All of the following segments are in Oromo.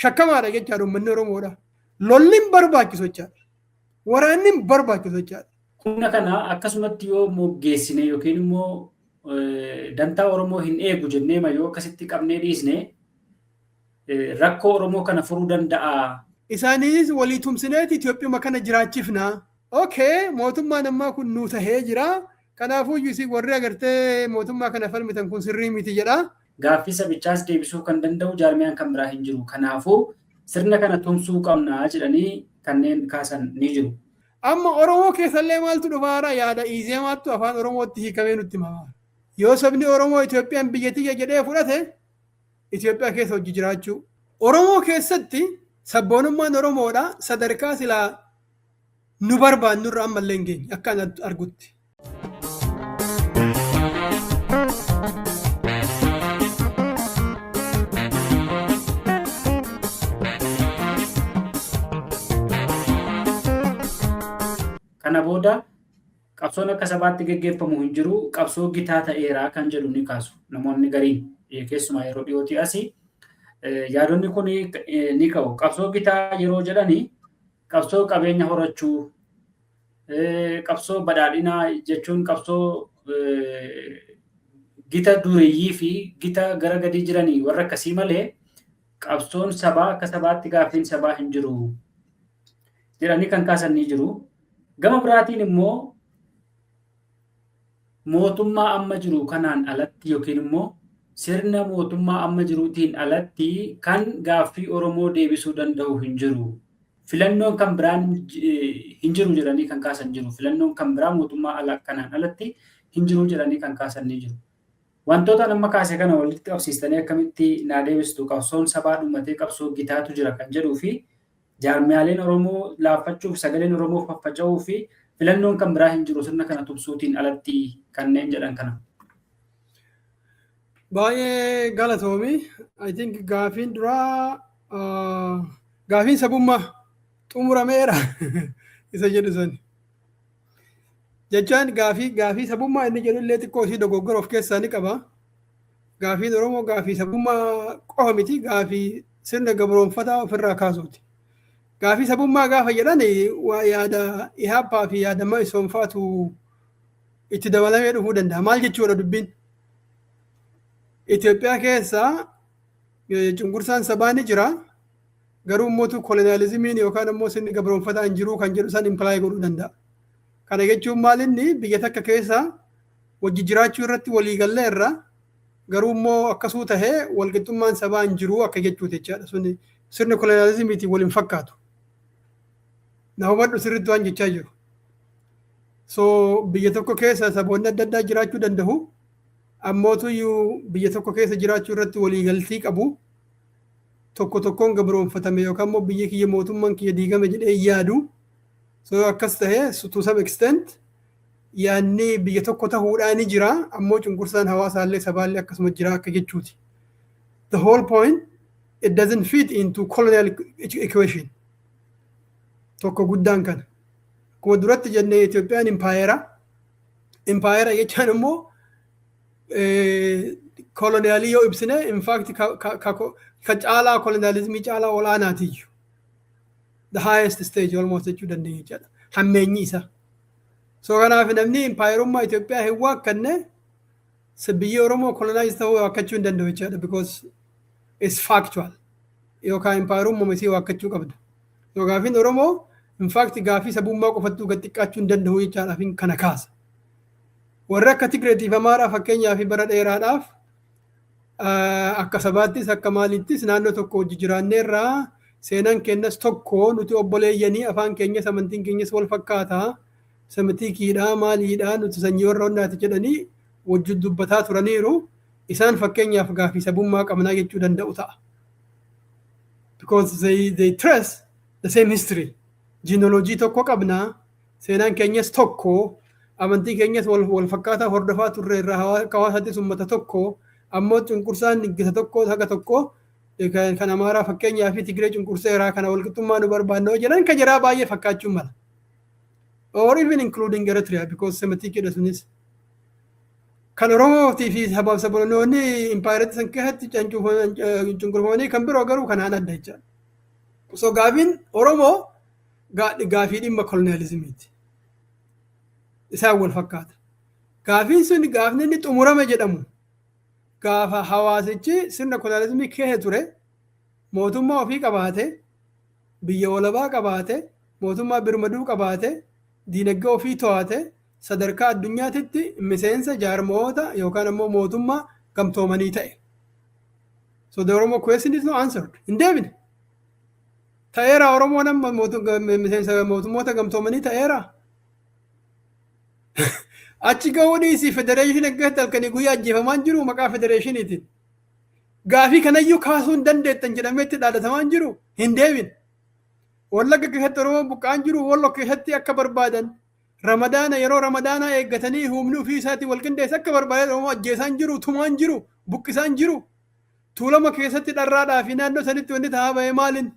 Shakkamaadha jechaadha uummanni Oromoodha. Lolli hin barbaachisu jechaadha. Waraanni hin barbaachisu jechaadha. Humna kana akkasumatti yoo moggeessine yookiin immoo dantaa Oromoo hin eegu jennee yoo akkasitti qabnee dhiisne, rakkoo Oromoo kana furuu danda'a? Isaanis walii tumsineeti Itoophiyaa kana jiraachifna. Okay, mootummaan ammaa kun nuu tahee jira. Kanaafuu isin warri agartee mootummaa kana falmitan kun sirrii miti jedha. Gaaffii sabichaas deebisuu kan danda'u jaarmiyaan kan biraa hin jiru. Kanaafuu sirna kana tumsuu qabna jedhanii kanneen kaasan ni jiru. Amma Oromoo keessallee maaltu dhufaara? Yaada Izeemaattu afaan Oromootti hiikamee nutti himama. Yoo sabni Oromoo Itoophiyaan biyya tiyya jedhee fudhate, Itoophiyaa keessa hojii jiraachuu. Oromoo keessatti sabboonummaan Oromoodha sadarkaa silaa nu barbaannurra ammallee hin geenye akka ani argutti. Kana booda qabsoon akka sabaatti geggeeffamu hin jiru, qabsoo gitaa ta'eera kan jedhu ni kaasu namoonni gariin. Keessumaa yeroo dhiyootii asii yaadonni kun ni ka'u. Qabsoo gitaa yeroo jedhani qabsoo qabeenya horachuu, qabsoo badhaadhinaa jechuun qabsoo gita dureeyyii fi gita gara gadii jiranii warra akkasii malee qabsoon sabaa akka sabaatti gaaffiin sabaa hin jiru jedhanii kan kaasan ni jiru. Gama biraatiin immoo mootummaa amma jiru kanaan alatti yookiin immoo sirna mootummaa amma jiruutiin alatti kan gaaffii Oromoo deebisuu danda'u hin jiru. Filannoon kan biraan hin jiru jedhanii kan kaasan jiru. Filannoon kan biraa mootummaa ala kanaan alatti hin jiru jedhanii kan kaasan ni jiru. Wantoota amma kaase kana walitti qabsiistanii akkamitti naa deebistu? Qabsoon sabaa dhumatee qabsoo gitaatu jira kan jedhuu fi jaarmiyaaleen Oromoo laaffachuuf, sagaleen Oromoo faffaca'uu fi filannoon kan biraa hin jiru sirna kana tumsuutiin alatti kanneen jedhan kana. Baay'ee galatoomi. I think gaafiin duraa gaafiin sabummaa xumurameera isa jedhu sani. Jechaan gaafii sabummaa inni jedhu illee xiqqoo isii dogoggora of keessaa ni qaba. Gaafiin Oromoo gaafii sabummaa qofa miti, gaafii sirna gabroonfataa ofirraa kaasuuti. Gaafii sabummaa gaafa jedhan waa yaada Ihaappaa fi yaada Ma'isoonfaatu itti dabalamee dhufuu danda'a. Maal jechuudha dubbiin? Itoophiyaa keessa cunqursaan sabaa ni jira. Garuu immoo koloniyaalizimiin yookaan immoo sirni gabroonfataa hin jiru kan jedhu san imply godhuu danda'a. Kana jechuun maal? Inni biyya takka keessa wajji jiraachuu irratti walii galleerra, garuu immoo akkasuu tahee walqixxummaan sabaa hin jiru akka jechuuti jechaadha. Suni sirni koloniyaalizimiitiin wal hin fakkaatu. Na hubadhu sirriitti waan jechaa jiru. So biyya tokko keessa saboonni adda addaa jiraachuu danda'u. Ammootuyyuu biyya tokko keessa jiraachuu irratti waliigaltii qabu. Tokko tokkoon gabroonfatame yookaan immoo biyyi kiyya, mootummaan kiyya diigame jedhee yaadu. So akkas tahee to some extent yaadni biyya tokko tahuudhaan ni jira, ammoo cunqursaan hawaasaallee sabaallee akkasuma jira akka jechuuti. The whole point, it doesn't fit into colonial equation. Tokko guddaan kana. Akkuma duratti jennee, Itoophiyaan impaayera. Impaayera jechaan immoo koloniyaalii yoo ibsine, in fact ka caalaa koloniyaalizimii caalaa olaanaatiyyu. The highest stage almost jechuu dandeenya jechaadha. Hammeenyi isaa. So kanaaf namni impaayerummaa Itoophiyaa hin waakkanne biyyi Oromoo colonize ta'uu waakkachuu hin danda'u jechaadha, because it's factual. Yookaan impaayerummaa isii waakkachuu qabda. So gaafiin Oromoo in fact gaafii sabummaa qofattuu gad xiqqaachuu hin danda'u jechaadhaaf kana kaasa. Warri akka Tigreetiif Amaaraa fakkeenyaaf bara dheeraadhaaf akka sabaattis akka maalittis naannoo tokko hojii jiraanneerraa, seenaan keenyas tokko, nuti obboleeyyanii, afaan keenyas amantiin keenyas wal fakkaataa, Semitikiidhaa maaliidhaa, nuti sanyii warra onnaati jedhanii wajjin dubbataa turaniiru. Isaan fakkeenyaaf gaafii sabummaa qabnaa jechuu danda'u ta'a. Because they trust the same history. Genealogy tokko qabnaa, seenaan keenyas tokko, amantii keenyas wal fakkaataa hordofaa turre irraa, akka hawaasaattis uummata tokko, ammoo cunqursaan gisa tokko haga tokko kan Amaaraa fakkeenyaa fi Tigree cunqurseeraa, kana walqixxummaa nu barbaanna jedhan ka jiraa baay'ee fakkaachuu mala. Or even including Eritrea, because Semiticidha sunis. Kan Oromootii fi sabaaf sablammoonni impaayeratti san keessatti cunqurfamanii kan biroo garuu kanaan adda jechaadha. So gaafiin Oromoo gaafii dhimma koloniyaalizimiiti. Isaan wal fakkaata. Gaafiin sun gaafni inni xumurame jedhamu gaafa hawaasichi sirna koloniyaalizimii keessa ture, mootummaa ofii qabaate, biyya walabaa qabaate, mootummaa birmaduu qabaate, diinagdee ofii to'ate, sadarkaa addunyaatitti miseensa jaarmoota yookaan ammoo mootummaa gamtoomanii ta'e. So the Oromo question is not answered. Hin deebine. Ta'eera Oromoon amma miseensa mootummoota gamtoomanii ta'eera. Achi gahuu dhiisii, federeeshinii keessatti halkanii guyyaa ajjeefamaa jiru maqaa federeeshiniitiin. Gaafii kanayyuu kaasuu hin dandeettan jedhamee itti dhaadatamaa jiru hin deebine. Wallagga keessatti Oromoon buqqa'aan jiru, Walloo keessatti akka barbaadan Ramadaana, yeroo Ramadaanaa eeggatanii humni ofii isaatii wal qindeesse akka barbaadan Oromoo ajjeesaan jiru, tumaan jiru, buqqisaan jiru. Tuulama keessatti dharraadhaa fi naannoo sanitti wanti ta'aa bahee maaliin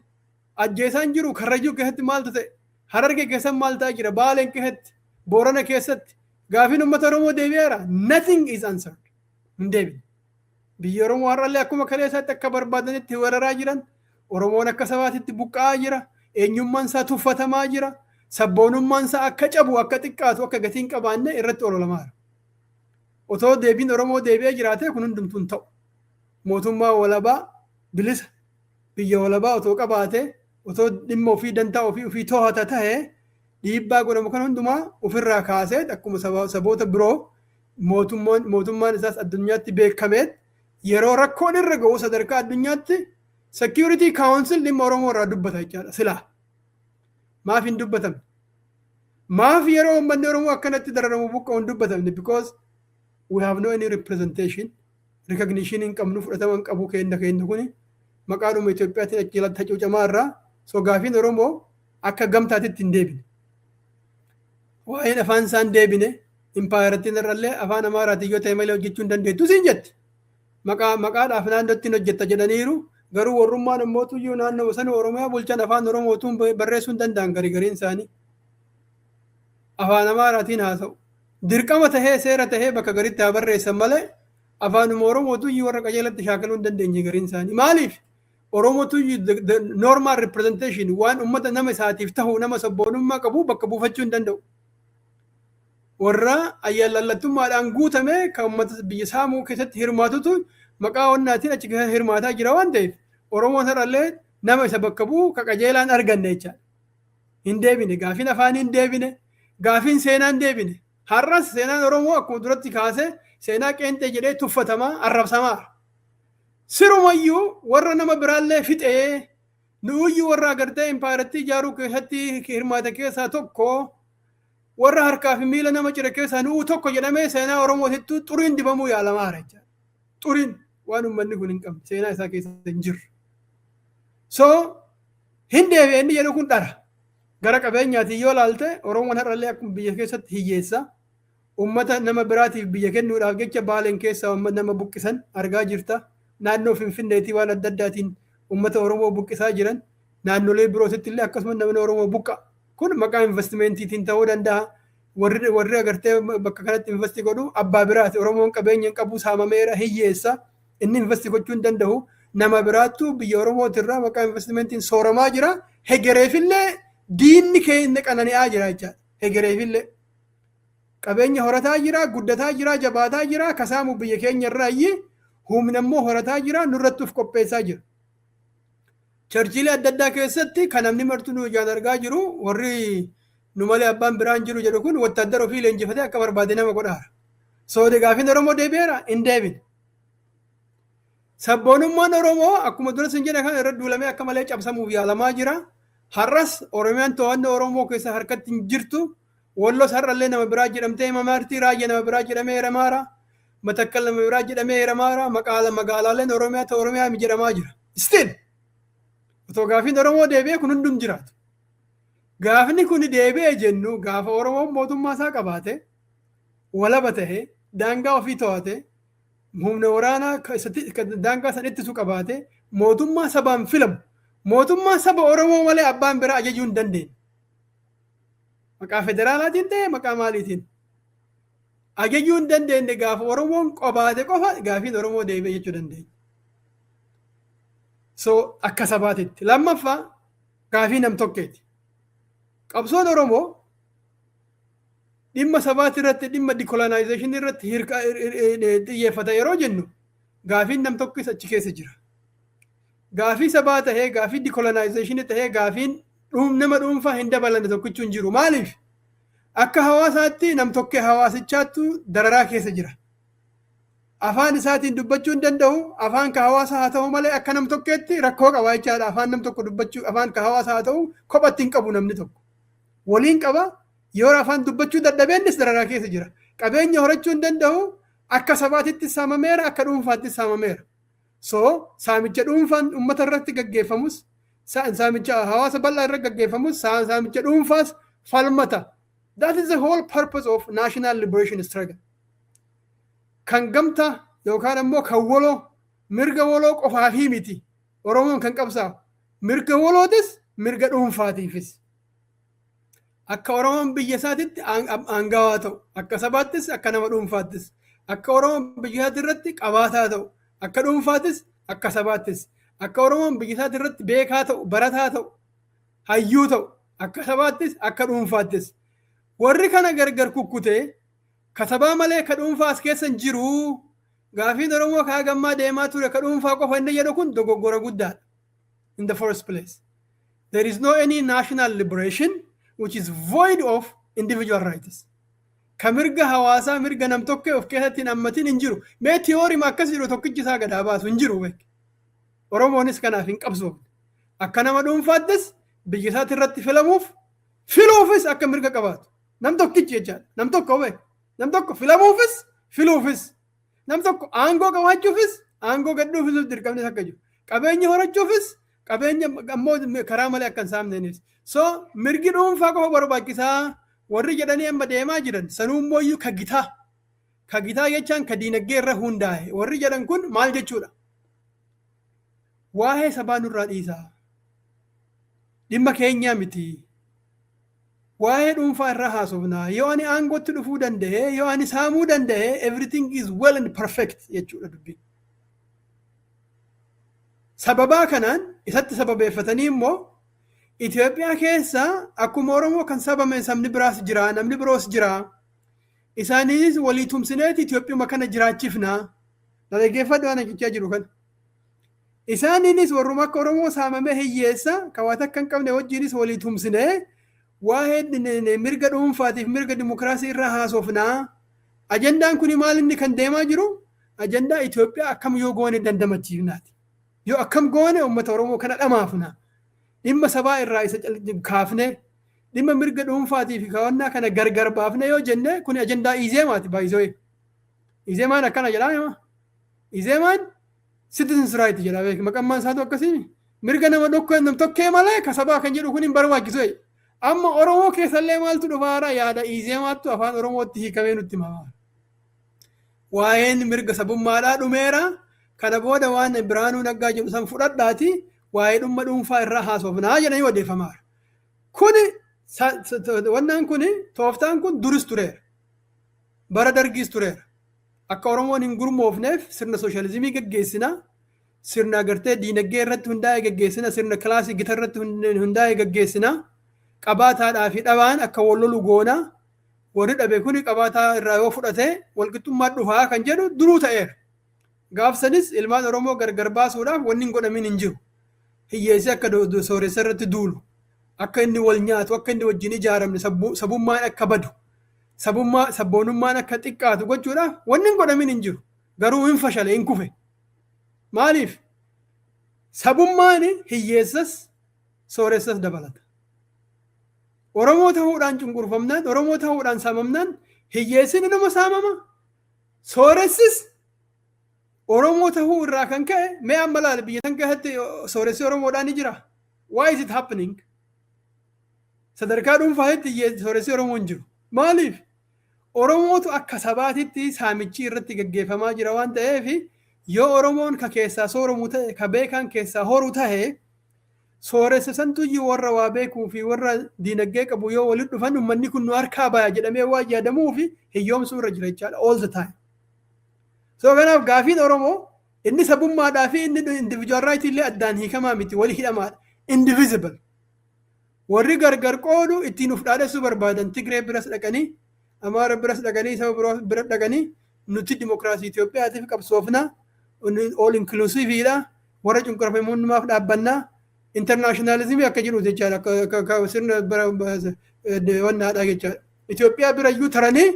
ajjeesaan jiru? Karrayyuu keessatti maaltu ta'e? Harargee keessatti maal ta'aa jira? Baaleen keessatti, Boorana keessatti gaafiin uummata Oromoo deebi'eera? Nothing is answered. Hin deebine. Biyyi Oromoo har'allee akkuma kaleessaatti akka barbaadanitti weeraraa jiran. Oromoon akka sabaatitti buqqa'aa jira. Eenyummaan isaa tuffatamaa jira. Sabboonummaan isaa akka cabu, akka xiqqaatu, akka gatiin qabaanne irratti ololamaa jira. Otoo deebiin Oromoo deebi'ee jiraate kun hundumtuu hin ta'u. Mootummaa walabaa, bilisa, biyya walabaa otoo qabaate, otoo dhimma ofii, dantaa ofii ofii to'ata ta'e, dhiibbaa godhamu kan hundumaa ofirraa kaasee akkuma saboota biroo mootummaan isaas addunyaatti beekameet yeroo rakkoon irra ga'u sadarkaa addunyaatti Security Council dhimma Oromoo irraa dubbata jechaadha silaa. Maaf hin dubbatamne? Maaf yeroo uummanni Oromoo akkanatti dararamu, buqqa'u hin dubbatamne? Because we have no any representation, recognition hin qabnu, fudhatama hin qabu. Kenna kuni maqaadhuma Itoophiyaatiin achi jalatti hacuucamaa irraa. So gaafiin Oromoo akka gamtaatitti hin deebine. Waa'een afaan isaan deebine. Impaayarattiin irrallee afaan Amaaraatiin yoo ta'e malee hojjechuu hin dandeettu siin jetti. Maqaadhaaf naannootti hojjetta jedhaniiru, garuu warrummaan immoo tuyyuu naannoo sana Oromiyaa bulchan afaan Oromootuun barreessuu hin danda'an gari gariin isaanii. Afaan Amaaraatiin haasa'u. Dirqama tahee, seera tahee bakka garitti haa barreessan malee afaanuma Oromootu iyyuu warra qajeelatti shaakaluu hin dandeenye gariin isaanii. Maaliif? Oromootu normal representation waan uummata nama isaatiif tahu, nama sabboonummaa qabu bakka buufachuu hin danda'u. Warra ayyaanlallattummaadhaan guutame kan uummata biyya saamuu keessatti hirmaatutu maqaa onnaatiin achi keessa hirmaataa jira waan ta'eef, Oromoon har'allee nama isa bakka bu'u ka qajeelaan arganne jechaadha. Hin deebine gaafiin afaanii, hin deebine gaafiin seenaa, hin deebine. Har'as seenaan Oromoo akkuma duratti kaase seenaa qeenxee jedhee tuffatamaa, arrabsamaa. Sirumayyuu warra nama biraallee fixee, nuuyyuu warra agartee impaayaratti ijaaruu keessatti hirmaate keessaa tokko, warra harkaa fi miila nama cire keessaa nuu tokko jedhamee seenaa Oromootittuu xuriin dibamuu yaalamaa jechaadha. Xuriin waan uummanni kun hin qabne seenaa isaa keessa hin jirru. So hin deebi'e inni jedhu kun dhara. Gara qabeenyaatiin yoo ilaalte, Oromoon har'allee akkuma biyya keessatti hiyyeessa. Uummata nama biraatiif biyya kennuudhaaf jecha Baaleen keessaa nama buqqisan argaa jirta. Naannoo Finfinneetii waan adda addaatiin uummata Oromoo buqqisaa jiran. Naannolee birootitti illee akkasuma namni Oromoo buqqa. Kun maqaa investimentiitiin ta'uu danda'a. Warri agartee bakka kanatti invest godhu abbaa biraati. Oromoon qabeenya hin qabu, saamameera, hiyyeessa. Inni invest gochuu hin danda'u. Nama biraattu biyya Oromootirraa maqaa investimentiin sooramaa jira. Hegereefillee diinni keenya qanani'aa jira jechaadha. Hegereefillee. Qabeenya horataa jira, guddataa jira, jabaataa jira, kasaamu biyya keenya irraa iyyii humna immoo horataa jira, nurratti of qopheessaa jira. Churchiilee adda addaa keessatti kan namni martuu nu ijaan argaa jiru, warri nu malee abbaan biraan jiru jedhu kun wattaaddara ofii leenjifatee akka barbaade nama godhaara. Soode gaafiin Oromoo deebi'eera? Hin deebine. Sabboonummaan Oromoo akkuma dura sin jedhe kan irra duulamee akka malee cabsamuuf yaalamaa jira. Har'as Oromiyaan to'annoo Oromoo keessa harkatti hin jirtu. Wallos har'allee nama biraa jedhamtee himamaarti. Raayyaa nama biraa jedhamee hiramaara. Matakkal nama biraa jedhamee hiramaara. Magaalaaleen Oromiyaa ta'e Oromiyaa jedhamaa jira. Still. Otoo gaafiin Oromoo deebi'ee kun hundum jiraatu. Gaafni kun deebi'e jennu gaafa Oromoon mootummaa isaa qabaate, walaba ta'e, daangaa ofii to'ate, humna waraanaa daangaa san ittisu qabaate, mootummaa sabaan filamu, mootummaa saba Oromoo malee abbaan biraa ajajuu hin dandeenye. Maqaa federaalaatiin ta'e, maqaa maaliitiin ajajuu hin dandeenye gaafa Oromoon qabaate qofa gaafiin Oromoo deebi'e jechuu dandeenya. So akka sabaatitti. Lammaffaa, Gaafii nam tokkeeti. Qabsoon Oromoo dhimma sabaati irratti, dhimma decolonization irratti xiyyeeffata yeroo jennu, gaafiin nam tokkis achi keessa jira. Gaafii sabaa tahee, gaafii decolonization tahee, gaafiin nama dhuunfaa hin dabalanne tokkichuu hin jiru. Maaliif? Akka hawaasaatti nam tokkee hawaasichaattu dararaa keessa jira. Afaan isaatiin dubbachuu hin danda'u. Afaan ka hawaasa haa ta'u malee, akka nam tokkeetti rakkoo qaba jechaadha. Afaan nam tokko dubbachuu, afaan ka hawaasa haa ta'u, kophatti hin qabu namni tokko. Waliin qaba. Yoo afaan dubbachuu dadhabeennis dararaa keessa jira. Qabeenya horachuu hin danda'u. Akka sabaatitti saamameera, akka dhuunfaatti saamameera. So saamicha dhuunfaan uummata irratti gaggeeffamus, saamicha hawaasa bal'aa irratti gaggeeffamus, saamicha dhuunfaas falmata. That is the whole purpose of national liberation struggle. Kan gamtaa yookaan ammoo kan waloo, mirga waloo qofaafii miti. Oromoon kan qabsaa'u. Mirga walootis, mirga dhuunfaatiifis. Akka Oromoon biyya isaatitti aangawaa ta'u, akka sabaattis, akka nama dhuunfaattis. Akka Oromoon biyya isaatti irratti qabaataa ta'u, akka dhuunfaattis, akka sabaattis. Akka Oromoon biyya isaatti irratti beekaa ta'u, barataa ta'u, hayyuu ta'u, akka sabaattis, akka dhuunfaattis. Warri kana gargar kukkutee ka sabaa malee ka dhuunfaa as keessa hin jiru, gaafiin Oromoo kaa gammaa deemaa ture ka dhuunfaa qofa inni jedhu kun dogoggora guddaadha. In the first place, there is no any national liberation which is void of individual rights. Ka mirga hawaasaa, mirga nam tokko of keessatti hin hammatin hin jiru. Mee theory akkas jiru tokkichi isaa gadaa baasu hin jiru beek. Oromoonis kanaaf hin qabsoofne. Akka nama dhuunfaattis biyya isaatti irratti filamuuf, filuufis akka mirga qabaatu. Nam tokkichi jechaadha. Nam tokko beek. Nam tokko filamuufis, filuufis. Nam tokko aangoo qabaachuufis, aangoo gadhuufis dirqamnis akka jiru. Qabeenya horachuufis, qabeenya ammoo karaa malee akka hin saamneenis. So mirgi dhuunfaa qofa barbaachisaa warri jedhanii amma deemaa jiran sanuu immoo ka gitaa. Ka gitaa jechaan ka diinagdee irra hundaa'e warri jedhan kun maal jechuudha? Waa'ee sabaa nurraa dhiisaa. Dhimma keenyaa miti. Waa'ee dhuunfaa irraa haasofnaa. Yoo ani aangootti dhufuu danda'e, yoo ani saamuu danda'e, everything is well and perfect jechuudha dubbiin. Sababaa kanaan isatti sababeeffatanii immoo Itoophiyaa keessa akkuma Oromoo kan sabame sabni biraas jira, namni biroos jira. Isaanis walii tumsineeti Itoophiyaa kana jiraachifna. Na dhaggeeffadhu waan jechaa jiru kana. Isaaniinis warruma akka Oromoo saamamee hiyyeessa kan waan akka hin qabne wajjinis walii tumsinee waa'ee mirga dhuunfaatiif mirga dimokiraasii irraa haasofnaa. Ajandaan kun maal inni kan deemaa jiru? Ajandaa Itoophiyaa akkam yoo goone dandamachiifnaati. Yoo akkam goone uummata Oromoo kana dhamaafna. Dhimma sabaa irraa isa kaafne, dhimma mirga dhuunfaatii fi kaawwannaa kana gargar baafne yoo jenne, kun ajandaa Izeemaati baay'isoo. Izeemaan akkana jedhaa hima. Izeemaan citizens right jedha beek, maqammaan isaatu akkasii, mirga nama tokko nam tokkee malee ka sabaa kan jedhu kun hin barbaachisu. Amma Oromoo keessallee maaltu dhufaara? Yaada Izeemaattu afaan Oromootti hiikamee nutti himama. Waa'een mirga sabummaadhaa dhumeera. Kana booda waan Biraanuu Naggaa jedhu san fudhadhaati waa'ee dhimma dhuunfaa irraa haasofnaa jedhanii odeeffamaara. Kuni wannaan kuni, tooftaan kun duris tureera. Bara Dargiis tureera. Akka Oromoon hin gurmoofneef sirna sooshaalizimii gaggeessina. Sirna agartee diinagdee irratti hundaa'e gaggeessina. Sirna kilaasii gita irratti hundaa'e gaggeessina. Qabaataadhaa fi dhabaan akka wal lolu goona. Warri dhabe kuni qabaataa irraa yoo fudhate walqixxummaa dhufaa kan jedhu duruu ta'eera. Gaafsanis ilmaan Oromoo gargar baasuudhaaf wanni hin godhamin hin jiru. Hiyyeessi akka sooressa irratti duulu, akka inni wal nyaatu, akka inni wajjin ijaaramne, sabummaan akka badu, sabummaa sabboonummaan akka xiqqaatu gochuudhaaf wanni hin godhamin hin jiru. Garuu hin fashale, hin kufe. Maaliif? Sabummaan hiyyeessas sooressas dabalata. Oromoo ta'uudhaan cunqurfamnaan, Oromoo ta'uudhaan saamamnaan, hiyyeessin inuma saamama. Sooressis Oromoo ta'uu irraa kan ka'e, mee amma laala, biyya tan keessatti sooressi Oromoodhaan ni jira. Why is it happening? Sadarkaa dhuunfaatti sooressi Oromoo hin jiru. Maaliif? Oromootu akka sabaatitti saamichi irratti gaggeeffamaa jira waan ta'eef, yoo Oromoon ka keessaa sooramu ta'e, ka beekaan keessaa horu ta'e, sooressa santuyyuu warra waa beekuu fi warra diinagdee qabu yoo walitti dhufan, uummanni kun nu harkaa baya jedhamee waan yaadamuu fi hiyyoomsuu irra jira jechaadha all the time. So kanaaf gaafiin Oromoo inni sabummaadhaa fi inni individual right illee addaan hiikamaa miti, wali hidhamaadha. Indivisible. Warri gargar qoodu ittiin uf dhaadessuu barbaadan Tigree biras dhaqanii, Amaara biras dhaqanii, saba biroo bira dhaqanii, nuti dimokiraasii Itoophiyaatiif qabsoofna, all inclusive dha, warra cunqurfamummaaf dhaabbannaa, internationalism akka jedhu jechaadha, akka sirna wannaadha jechaadha. Itoophiyaa birayyuu taranii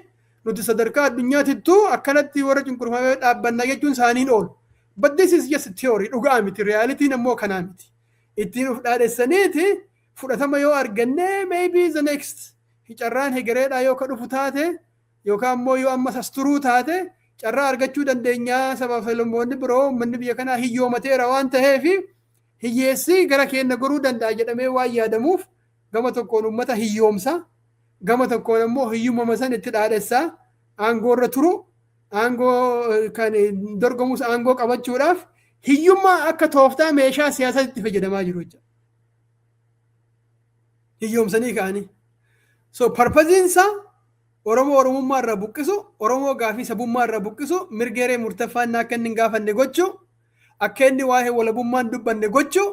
nuti sadarkaa addunyaatittuu akkanatti warra cunqurfamee dhaabbanna jechuun isaaniin oolu. But this is just theory, dhugaa miti, realityn ammoo kanaa miti. Ittiin uf dhaadessaniiti fudhatama yoo arganne, maybe the next carraan hegereedhaa yoo ka dhufu taate, yookaan immoo yoo ammas as turuu taate, carraa argachuu dandeenyaa. Sabaaf sablammoonni biroo, uummanni biyya kanaa hiyyoomateera waan ta'eef, hiyyeessi gara keenya goruu danda'a jedhamee waan yaadamuuf, gama tokkoon uummata hiyyoomsa, gama tokkoon immoo hiyyumama san itti dhaadessaa aangoo irra turu, aangoo kan dorgomus aangoo qabachuudhaaf hiyyummaa akka tooftaa meeshaa siyaasaatti fayyadamaa jiru jechuudha. Hiyyoomsanii ka'anii. So purposeiinsa Oromoo Oromummaa irraa buqqisu, Oromoo gaafii sabummaa irraa buqqisu, mirga hiree murteeffannaa akka inni hin gaafanne gochuu, akka inni waa'ee walabummaa hin dubbanne gochuu,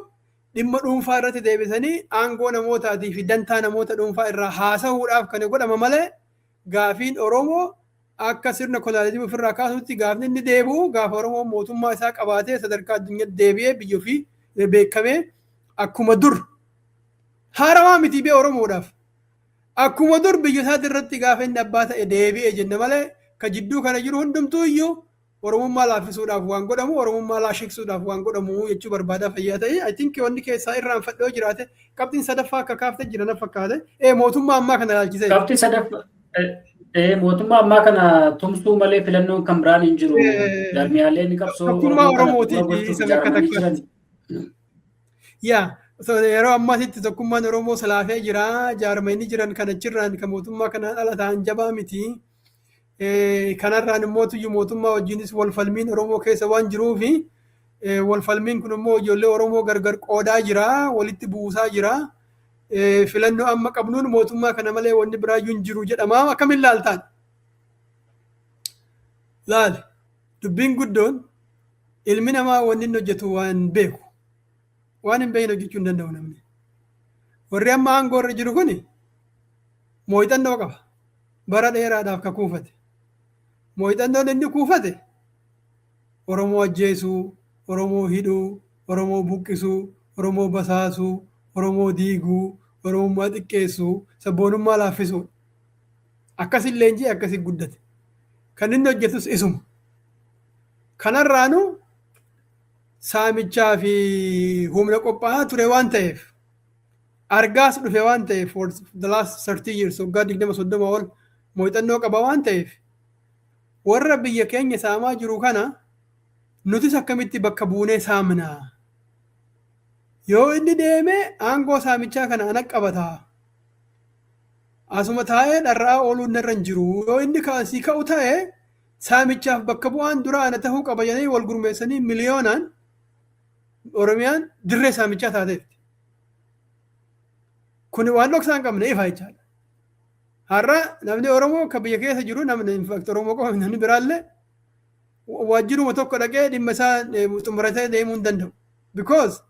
dhimma dhuunfaa irratti deebisanii aangoo namootaatii fi dantaa namoota dhuunfaa irraa haasa'uudhaaf kan godhama malee, gaafiin Oromoo akka sirna colonialism ofirraa kaasutti gaafni inni deebi'u gaafa Oromoo mootummaa isaa qabaatee sadarkaa addunyaatti deebi'ee biyya ofii beekamee, akkuma dur haarawaa miti biyya Oromoodhaaf. Akkuma dur biyya isaati irratti gaafa inni abbaa ta'e deebi'e jenna malee, ka jidduu kana jiru hundumtuu iyyuu Oromummaa laaffisuudhaaf waan godhamu, Oromummaa laashiksuudhaaf waan godhamu jechuu barbaadaa. Fayyaa ta'e. I think wanni keessaa irraanfadhee jiraate, qabxiin sadaffaa akka kaaftee jira na fakkaate. Mootummaa ammaa kana ilaalchisee. Qabxii sadaffaa mootummaa ammaa kana tumsuu malee filannoon kan biraan hin jiru. Jarmiyaaleen qabsoo Tokkummaa Oromootiif isa bakka takkaatti. Yaa, yeroo ammaatitti tokkummaan Oromoo salaafee jira. Jaarmayni jiran kan achirraan kan mootummaa kanaan ala ta'an jabaa miti. Kanarraan immoo tuyyu mootummaa wajjinis wal falmiin Oromoo keessa waan jiruufi, wal falmiin kun immoo ijoollee Oromoo gargar qoodaa jira, walitti buusaa jira. Filannoo amma qabnuun mootummaa kana malee wanni biraayyuu hin jiru jedhama. Akkamiin laaltaan? Laali, dubbiin guddoon ilmi namaa wanni inni hojjetu waan beeku. Waan hin beekne hojjechuu hin danda'u namni. Warri amma aangoo irra jiru kuni muuxannoo qaba. Bara dheeraadhaaf ka kuufate. Muuxannoon inni kuufate Oromoo ajjeesuu, Oromoo hidhuu, Oromoo buqqisuu, Oromoo basaasuu, Oromoo diiguu, Oromummaa xiqqeessuu, sabboonummaa laaffisuu. Akkasin leenjii akkasin guddate. Kan inni hojjetus isuma. Kanarraanu saamichaa fi humna qophaa'aa ture waan ta'eef, argaas dhufe waan ta'eef, for the last 30 years, waggaa 20 30 ol muuxannoo qaba waan ta'eef, warra biyya keenya saamaa jiru kana nutis akkamitti bakka buunee saamnaa? Yoo inni deeme aangoo saamichaa kana ana qabataa. Asuma taa'ee dharra'aa ooluun narra hin jiru. Yoo inni kaasii ka'u ta'e, saamichaaf bakka bu'aan dura ana ta'uu qaba jedhanii wal gurmeessanii miliyoonaan Oromiyaan dirree saamichaa taateetti. Kuni waan dhoksaa hin qabne, ifa jechaadha. Har'a namni Oromoo kan biyya keessa jiru, namni in fact Oromoo qofa, namni biraallee waajjiruma tokko dhaqee dhimma isaa xumuratee deemuu hin danda'u. Because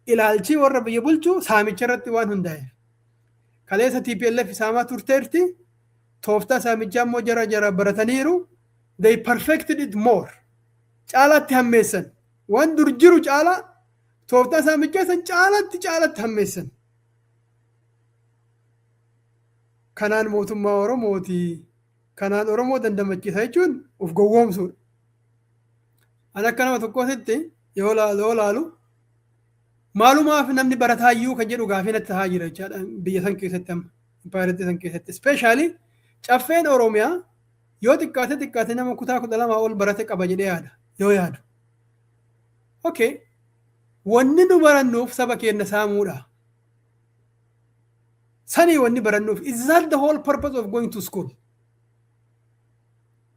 ilaalchi warra biyya bulchu saamicha irratti waan hundaa'eef. Kaleessa TPLF saamaa turteerti. Tooftaa saamichaa immoo jara jara barataniiru. They perfected it more. Caalaatti hammeessan. Waan dur jiru caalaa tooftaa saamichaa san caalatti caalatti hammeessan. Kanaan mootummaa Oromooti. Kanaan Oromoo dandamachiisa jechuun of gowwoomsuudha. Ani akka nama tokkootitti yoo laalu, maalumaaf namni barataayyuu kan jedhu gaafii natti tahaa jira jechaadha biyya san keessatti, amma impaayeratti san keessatti. Especially Caffeen Oromiyaa yoo xiqqaate xiqqaate nama kutaa 12 ol barate qaba jedhee yaada yoo yaadu. Okay. Wanni nu barannuuf saba keenya saamuudha. Sanii wanni barannuuf, is that the whole purpose of going to school?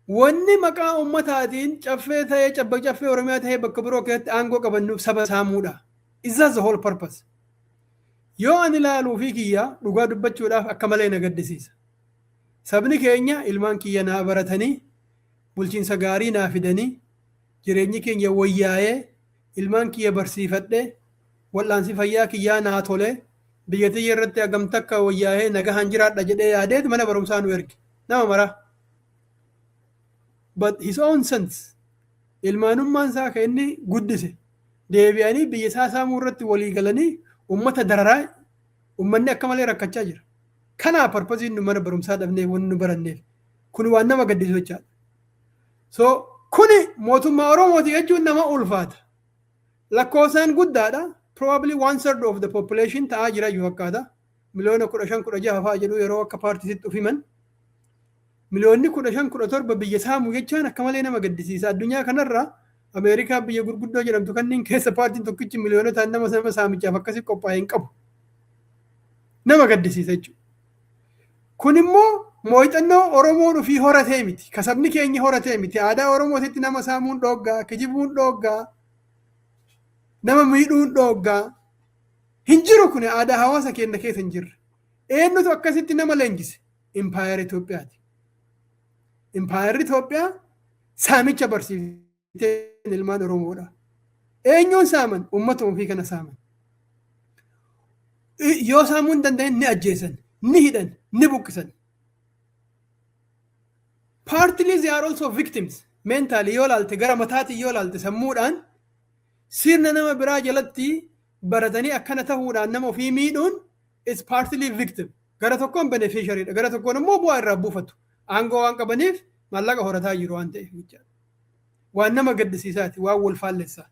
Wanni maqaa ummataatiin caffee ta'ee, cabba Caffee Oromiyaa ta'ee, bakka biroo keessatti aangoo qabannuuf saba saamuudha. Is that the whole purpose? Yoo ani ilaaluu fi kiyya dhugaa dubbachuudhaaf, akka malee na gaddisiisa. Sabni keenya, ilmaan kiyya naa baratanii, bulchiinsa gaarii naa fidanii, jireenyi keenya wayyaa'ee, ilmaan kiyya barsiifadhee, wal'aansi fayyaa kiyyaa naa tolee, Biyya tiyya irratti hagam takka wayyaa'ee nagahaan jiraadha jedhee yaadeet mana barumsaa nu erge. Nama maraa. But his own sons, ilmaanummaan isaa kan inni guddise, deebi'anii biyya isaa saamuu irratti walii galanii ummata dararaa, ummanni akka malee rakkachaa jira. Kanaaf purposeiin nu mana barumsaa dhabneef, wanni nu baranneef kun waan nama gaddisu jechaadha. So kuni mootummaa Oromooti jechuun nama ulfaata. Lakkoofsaan guddaadha. Probably one third of the population ta'aa jira iyyuu fakkaata. Miliyoona 15, 16 fa'aa jedhu yeroo akka paartiisitti uf himan. Miliyoonni 15, 17 biyya saamu jechaan akka malee nama gaddisiisa. Addunyaa kanarra Ameerikaa biyya gurguddoo jedhamtu kanneen keessa paartiin tokkichi miliyoonotaan nama saamichaaf akkasii qophaa'e hin qabu. Nama gaddisiisa jechuudha. Kun immoo muuxannoo Oromoon ofii horatee miti. Ka sabni keenya horatee miti. Aadaa Oromootitti nama saamuun dhooggaa, kijibuun dhooggaa, nama miidhuun dhooggaa. Hin jiru, kun aadaa hawaasa keenya keessa hin jirre. Eenyutu akkasitti nama leenjise? Impaayera Itoophiyaati. Impaayerri Itoophiyaa saamicha barsiiftee ilmaan Oromoodha. Eenyuun saaman? Uummata ofii kana saaman. Yoo saamuu hin danda'in ni ajjeesan, ni hidhan, ni buqqisan. Partly they are also victims. Mentally yoo laalte, gara mataatiin yoo laalte, sammuudhaan sirna nama biraa jalatti baratanii akkana ta'uudhaan nama ofii miidhuun is partly victim. Gara tokkoon beneficiary dha. Gara tokkoon immoo bu'aa irraa buufatu. Aangoo waan qabaniif maallaqa horataa jiru waan ta'eef jechaadha. Waan nama gaddisiisaati, waan wal faallessaa.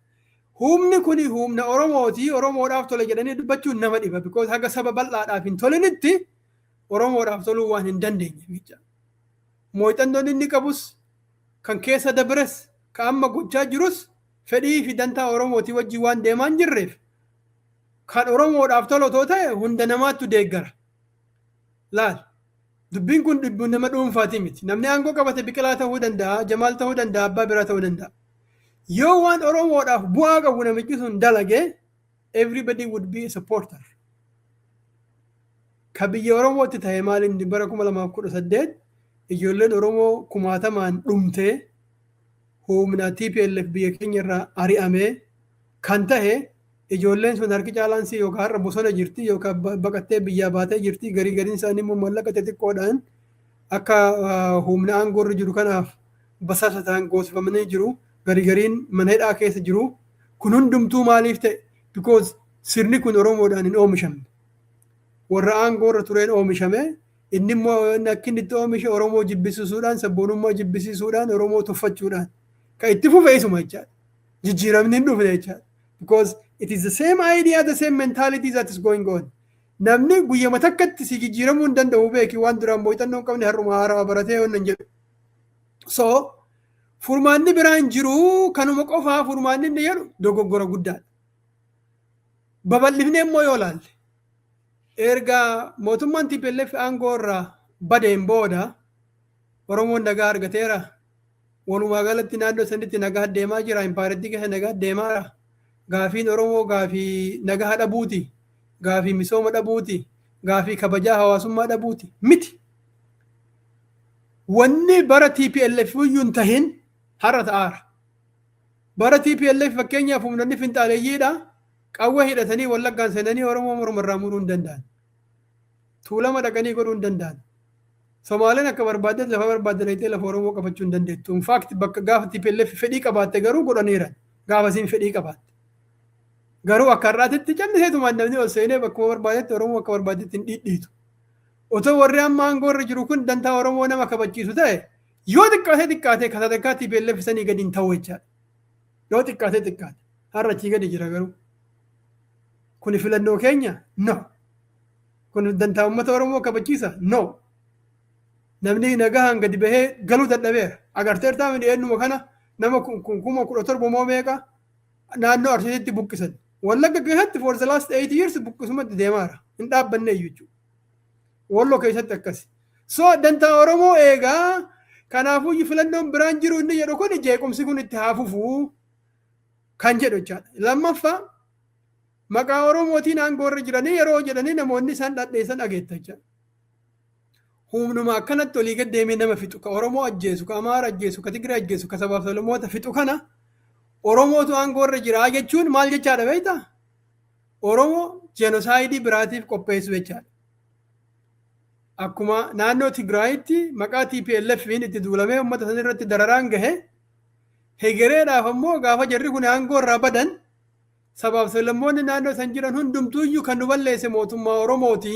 Humni kuni humna Oromooti, Oromoodhaaf tole jedhanii dubbachuun nama dhiba. Because haga saba bal'aadhaaf hin tolinitti Oromoodhaaf toluu waan hin dandeenye jechaadha. Muuxannoon inni qabus, kan keessa dabres, kan amma gochaa jirus fedhii fi dantaa Oromootii wajjin waan deemaa hin jirreef, kan Oromoodhaaf tolu otoo ta'e hunda namaattu deeggara. Laal, dubbiin kun dubbii nama dhuunfaati miti. Namni aangoo qabate Biqilaa ta'uu danda'a, Jamaal ta'uu danda'a, abbaa biraa ta'uu danda'a. Yoo waan Oromoodhaaf bu'aa qabu namichi sun dalage, everybody would be a supporter. Ka biyya Oromootti ta'e maal inni bara 2018 ijoolleen Oromoo kumaatamaan dhumtee, humna TPLF biyya keenya irraa ari'amee kan ta'e, ijoolleen sun harki caalaansii yookaan har'a bosona jirti yookaan baqattee biyyaa baatee jirti. Garii gariin isaanii immoo maallaqa xixiqqoodhaan akka humna aangoo irra jiru kanaaf basaasa ta'an goosifamanii jiru. Garii gariin mana hidhaa keessa jiru. Kun hundumtuu maaliif ta'e? Because sirni kun Oromoodhaan hin oomishamne. Warra aangoo irra tureen oomishame. Inni immoo akka inni itti oomishe Oromoo jibbisiisuudhaan, sabboonummaa jibbisiisuudhaan, Oromoo tuffachuudhaan. Kan itti fufe isuma jechaadha. Jijjiiramni hin dhufne jechaadha. Because it is the same idea, the same mentality that is going on. Namni guyyama takkatti si jijjiiramuu hin danda'u, beeki. Waan duraan muuxannoo hin qabne har'uma haarawaa baratee yoo hin jedhu. So furmaanni biraan jiru kanuma qofaa furmaanni inni jedhu dogoggora guddaadha. Babal'ifnee immoo yoo laalle, erga mootummaan TPLF aangoo irraa badeen booda Oromoon nagaa argateera. Walumaa galatti naannoo sanitti nagaa deemaa jira. Impaarettii keessa nagaa deemaa jira. Gaafiin Oromoo gaafii nagaa dhabuuti. Gaafii misooma dhabuuti. Gaafii kabajaa hawaasummaa dhabuuti. Miti. Wanni bara TPLF iyyuu hin tahin har'a ta'aara. Bara TPLF fakkeenyaaf humnoonni finxaaleeyyiidha. Qawwee hidhatanii Wallaggaan seenanii Oromoo mormarraa muruu hin danda'an. Tuulama dhaqanii godhuu hin danda'an. Somaaleen akka barbaaddetti lafa barbaadde dhaqxee lafa Oromoo qabachuu hin dandeettu. In fact, bakka gaafa TPLF fedhii qabaatte garuu godhaniiran. Gaafa isiin fedhii qabaatte. Garuu akka har'aatitti calliseetumaan namni ol seenee bakkuma barbaadetti Oromoo akka barbaadetti hin dhidhiitu. Otoo warri amma aangoo irra jiru kun dantaa Oromoo nama kabachiisu ta'e, yoo xiqqaatee xiqqaatee ka sadarkaa TPLF sanii gadi hin ta'u jechaadha. Yoo xiqqaatee xiqqaate. Har'a achii gadi jira garuu. Kuni filannoo keenya? No. Kun dantaa uummata Oromoo kabachiisa? No. Namni nagahaan gadi bahee galuu dadhabeera. Agarteertaa miti, eenyuma kana nama 17,000 moo meeqa naannoo Arsiitti buqqisan. Wallagga keessatti for the last 8 years buqqisumatti deemaara. Hin dhaabbanne iyyuu jechuudha. Walloo keessatti akkasi. So dantaa Oromoo eegaa, kanaafuu filannoon biraan jiru inni jedhu kun jeequmsi kun itti haa fufuu kan jedhu jechaadha. Lammaffaa, maqaa Oromootiin aangoo irra jiranii yeroo jedhanii namoonni isaan dhadheessan dhageetta jechaadha. Humnuma akkanatti olii gad deemee nama fixu, ka Oromoo ajjeesu, ka Amaara ajjeesu, ka Tigree ajjeesu, ka sabaaf sablammoota fixu kana Oromootu aangoo irra jira jechuun maal jechaadha beektaa? Oromoo genocide biraatiif qopheessu jechaadha. Akkuma naannoo Tigraayitti maqaa TPLF'n itti duulamee uummata san irratti dararaan gahe, hegereedhaaf ammoo gaafa jarri kun aangoo irraa badan, sabaaf sablammoonni naannoo san jiran hundumtuuyyuu kan nu balleesse mootummaa Oromooti.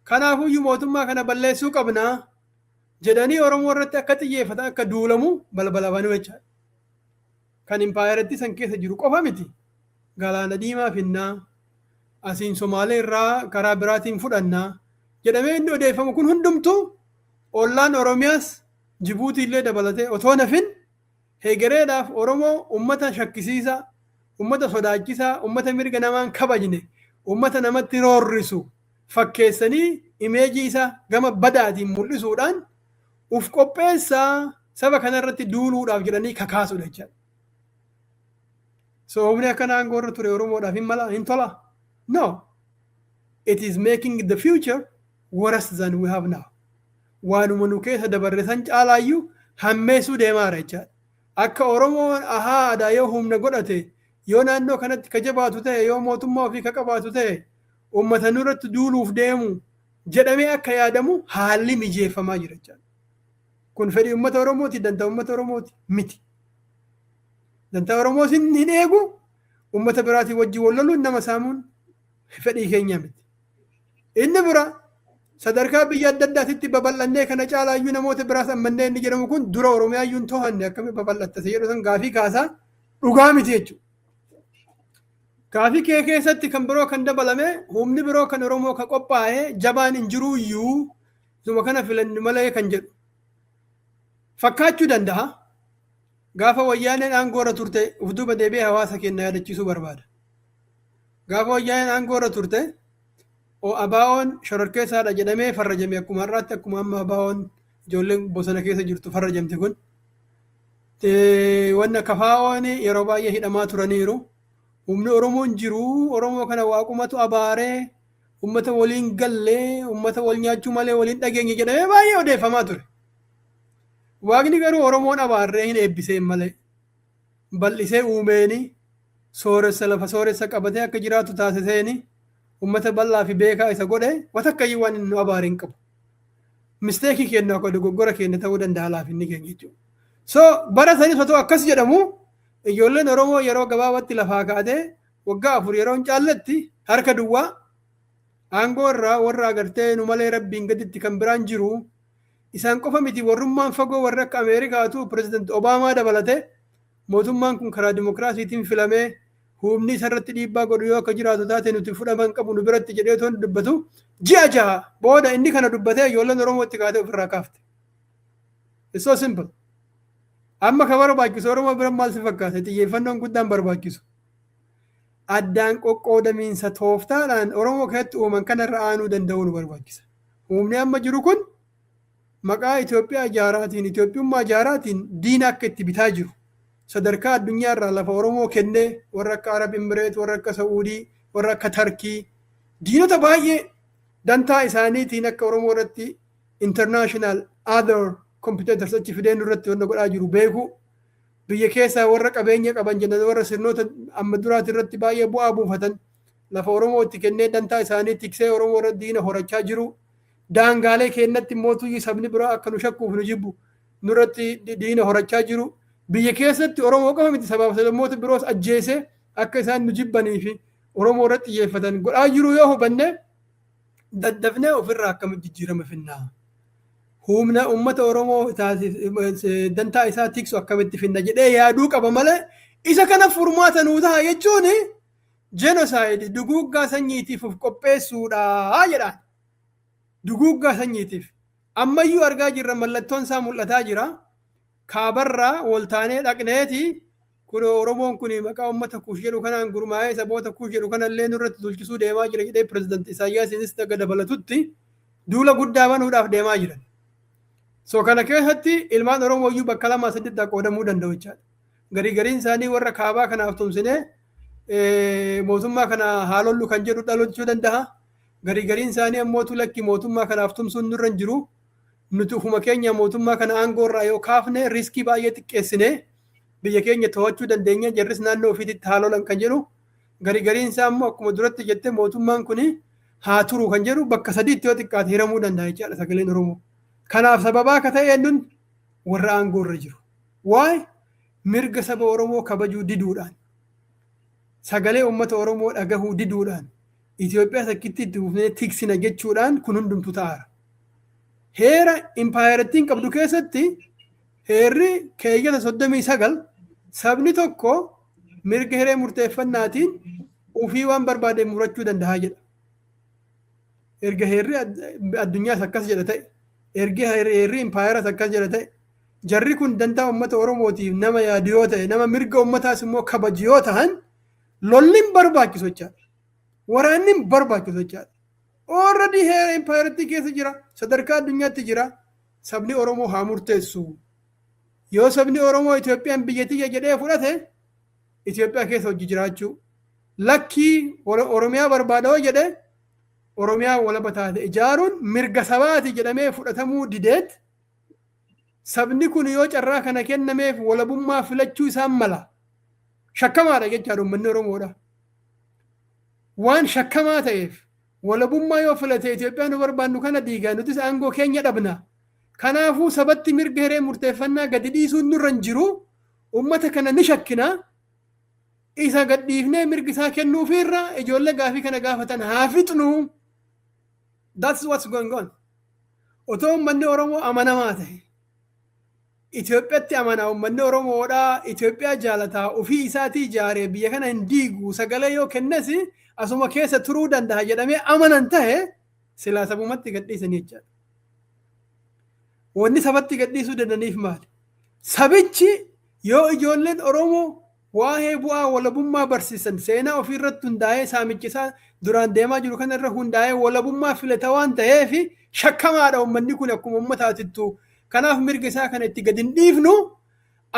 Kanaafuyyuu mootummaa kana balleessuu qabna jedhanii Oromoo irratti akka xiyyeeffatan, akka duulamu balbala banuu jechaadha. Kan impaayeratti san keessa jiru qofa miti. Galaana Diimaa finnaa, asiin Somaalee irraa karaa biraatiin fudhannaa jedhamee inni odeeffamu kun hundumtuu ollaan Oromiyaas, Jibuutii illee dabalatee otoo nafin, hegereedhaaf Oromoo ummata shakkisiisaa, ummata sodaachisaa, ummata mirga namaan kabajne, ummata namatti roorrisu fakkeessanii image isaa gama badaatiin mul'isuudhaan uf qopheessaa, saba kanarratti duuluudhaaf jedhanii kakaasudha jechaadha. So humni akkana aangoo irra ture Oromoodhaaf hin mala, hin tola? No. It is making the future worse than we have now. Waanuma nu keessa dabarre san caalaayyuu hammeessuu deemaara jechaadha. Akka Oromoon ahaa aadaa yoo humna godhate, yoo naannoo kanatti ka jabaatu ta'e, yoo mootummaa ofii ka qabaatu ta'e, uummata nurratti duuluuf deemu jedhamee akka yaadamu haalli mijeeffamaa jira jechaadha. Kun fedhii uummata Oromooti, dantaa uummata Oromooti miti. Dantaa Oromoos hin eegu, uummata biraatiin wajjin wal loluun, nama saamuun fedhii keenya miti. Inni bira, sadarkaa biyya adda addaatitti babal'annee kana caalaayyuu namoota biraas ammannee inni jedhamu kun, dura Oromiyaayyuu hin to'anne, akkamii babal'attase jedhu san gaafii kaasaa, dhugaa miti jechuudha. Gaafii kee keessatti kan biroo kan dabalame, humni biroo kan Oromoo kan qophaa'e jabaan hin jiru iyyuu, isuma kana filannu malee kan jedhu fakkaachuu danda'a. Gaafa Wayyaaneen aangoo irra turte, uf duuba deebi'ee hawaasa keenya yaadachiisuu barbaada. Gaafa Wayyaaneen aangoo irra turte, ABO'n shororkeessaadha jedhamee farrajame, akkuma har'aatti, akkuma amma ABO'n ijoolleen bosona keessa jirtu farrajamte kun. Wanna KFO'n yeroo baay'ee hidhamaa turaniiru. Humni Oromoon jiru, Oromoo kana waaqumatu abaaree, uummata waliin gallee, uummata wal nyaachuu malee waliin dhageenye jedhamee baay'ee odeeffamaa ture. Waaqni garuu Oromoon abaarree hin eebbiseen malee, bal'isee uumeeni, sooressa lafa sooressa qabatee akka jiraatu taasiseeni, uummata bal'aa fi beekaa isa godhe. Watakkayyuu waan inni nu abaare hin qabu. Mistake keenya, akka dogoggora keenya ta'uu danda'a laafinni keenya jechuudha. So bara sanis otoo akkas jedhamu, ijoolleen Oromoo yeroo gabaabaatti lafaa kaatee waggaa 4 yeroo hin caalletti harka duwwaa aangoo irraa warra agartee nu malee rabbiin gaditti kan biraan jiru isaan qofa miti, warrummaan fagoo warra akka Ameerikaatu, Pireezidant Obaamaa dabalatee, mootummaan kun karaa dimokiraasiitiin filamee humni isarratti dhiibbaa godhu yoo akka jiraatu taate nuti fudhaman qabu nu biratti jedhee otoo dubbatu, ji'a 6 booda inni kana dubbatee ijoolleen Oromoo itti kaatee ofirraa kaafte. It's so simple. Amma ka barbaachisu Oromoo bira maal si fakkaate? Xiyyeeffannoon guddaan barbaachisu. Addaan qoqqoodamiinsa tooftaadhaan Oromoo keessatti uuman kanarra aanuu danda'uu nu barbaachisa. Humni amma jiru kun maqaa Itoophiyaa ijaaraatiin, Itoophiyummaa ijaaraatiin diina akka itti bitaa jiru. Sadarkaa addunyaa irraa lafa Oromoo kennee warra akka Arab Imireet, warra akka Sa'uudii, warra akka Tarkii, diinota baay'ee dantaa isaaniitiin akka Oromoo irratti international other competitors achi fideen irratti wanna godhaa jiru beeku. Biyya keessaa warra qabeenya qaban jennan, warra sirnoota amma duraati irratti baay'ee bu'aa buufatan lafa Oromoo itti kennee dantaa isaanii tiksee Oromoo irratti diina horachaa jiru. Daangaalee keenyatti mootuyyii sabni biraa akka nu shakkuuf nu jibbu nurratti diina horachaa jiru. Biyya keessatti Oromoo qofa miti, sabaaf sablammoota biroos ajjeesee akka isaan nu jibbanii fi Oromoo irratti xiyyeeffatan godhaa jiru yoo hubanne, daddafnee ofirraa akkamitti jijjiirama finnaa? Humna uummata Oromoo dantaa isaa tiksu akkamitti finna jedhee yaaduu qaba malee, isa kana furmaata nuu ta'a jechuun genocide, duguuggaa sanyiitiif of qopheessuudha jedhaan. Duguuggaa sanyiitiif. Ammayyuu argaa jirra, mallattoon isaa mul'ataa jira. Kaabarraa waltaanee dhaqneeti kun Oromoon kun maqaa uummata Kuush jedhu kanaan gurmaa'ee saboota Kuush jedhu kanallee nurratti dulchisuu deemaa jira jedhee pirezidaanti Isaayyaasiinis daga dabalatutti duula guddaa banuudhaaf deemaa jiran. So kana keessatti ilmaan Oromoo iyyuu bakka lama sadiitti qoodamuu danda'u jechaadha. Garii gariin isaanii warra kaabaa kanaaf tumsinee mootummaa kana haalollu kan jedhu dhalachuu danda'a. Garii gariin isaanii ammoo lakki, mootummaa kanaaf tumsuun nurra hin jiru. Nuti ufuma keenya mootummaa kana aangoo irraa yoo kaafne risk baay'ee xiqqeessine biyya keenya to'achuu dandeenya, jarris naannoo ofiitti haalolan kan jedhu. Gari gariin isaa immoo akkuma duratti jette mootummaan kun haa turu kan jedhu bakka sadiitti yoo xiqqaate hiramuu danda'a jechaadha sagaleen Oromoo. Kanaaf sababaa akka ta'e eenyuun warra aangoo irra jiru. Waa'ee mirga saba Oromoo kabajuu diduudhaan, sagalee uummata Oromoo dhagahuu diduudhaan, Itoophiyaa sakkitti itti fufnee tiksina jechuudhaan kun hundumtu ta'aara. Heera impaayerattiin qabdu keessatti heerri keeyyata 39 sabni tokko mirga hiree murteeffannaatiin ofii waan barbaade murachuu danda'a jedha. Erga heerri addunyaas akkas jedha ta'e, erga heerri impaayeras akkas jedha ta'e, jarri kun dantaa uummata Oromootiif nama yaadu yoo ta'e, nama mirga uummataas immoo kabaju yoo ta'an, lolli hin barbaachisu jechaadha. Waraanni hin barbaachisu jechaadha. Already heera impaayeratti keessa jira, sadarkaa addunyaatti jira. Sabni Oromoo haa murteessu. Yoo sabni Oromoo Itoophiyaan biyya tiyya jedhee fudhate, Itoophiyaa keessa hojii jiraachuu. Lakkii, Oromiyaa barbaada yoo jedhe, Oromiyaa walaba taate ijaaruun mirga sabaati jedhamee fudhatamuu dideet, sabni kun yoo carraa kana kennameef walabummaa filachuu isaan mala. Shakkamaadha jechaadha uummanni Oromoodha. Waan shakkamaa ta'eef walabummaa yoo filate Itoophiyaa nu barbaannu kana diigaa, nutis aangoo keenya dhabna. Kanaafuu sabatti mirga hiree murteeffannaa gadi dhiisuun nurra hin jiru. Uummata kana ni shakkina. Isa gad dhiifnee mirgi isaa kennuufiirra ijoollee gaafii kana gaafatan haa fixnu. That's what's going on. Otoo uummanni Oromoo amanamaa ta'e, Itoophiyaatti amanaa, uummanni Oromoodhaa Itoophiyaa jaalataa, ofii isaatii ijaaree biyya kana hin diigu, sagalee yoo kennes asuma keessa turuu danda'a jedhamee amanan ta'e, silaa sabumatti gadhiisanii jechaadha. Wanni sabatti gadhiisuu dandaniif maali? Sabichi yoo ijoolleen Oromoo waa'ee bu'aa walabummaa barsiisan, seenaa ofii irratti hundaa'ee, saamichisaa duraan deemaa jiru kana irra hundaa'ee walabummaa filata waan ta'eef, shakkamaadha uummanni kun akkuma uummataatittu. Kanaaf mirga isaa kana itti gadi hin dhiifnu,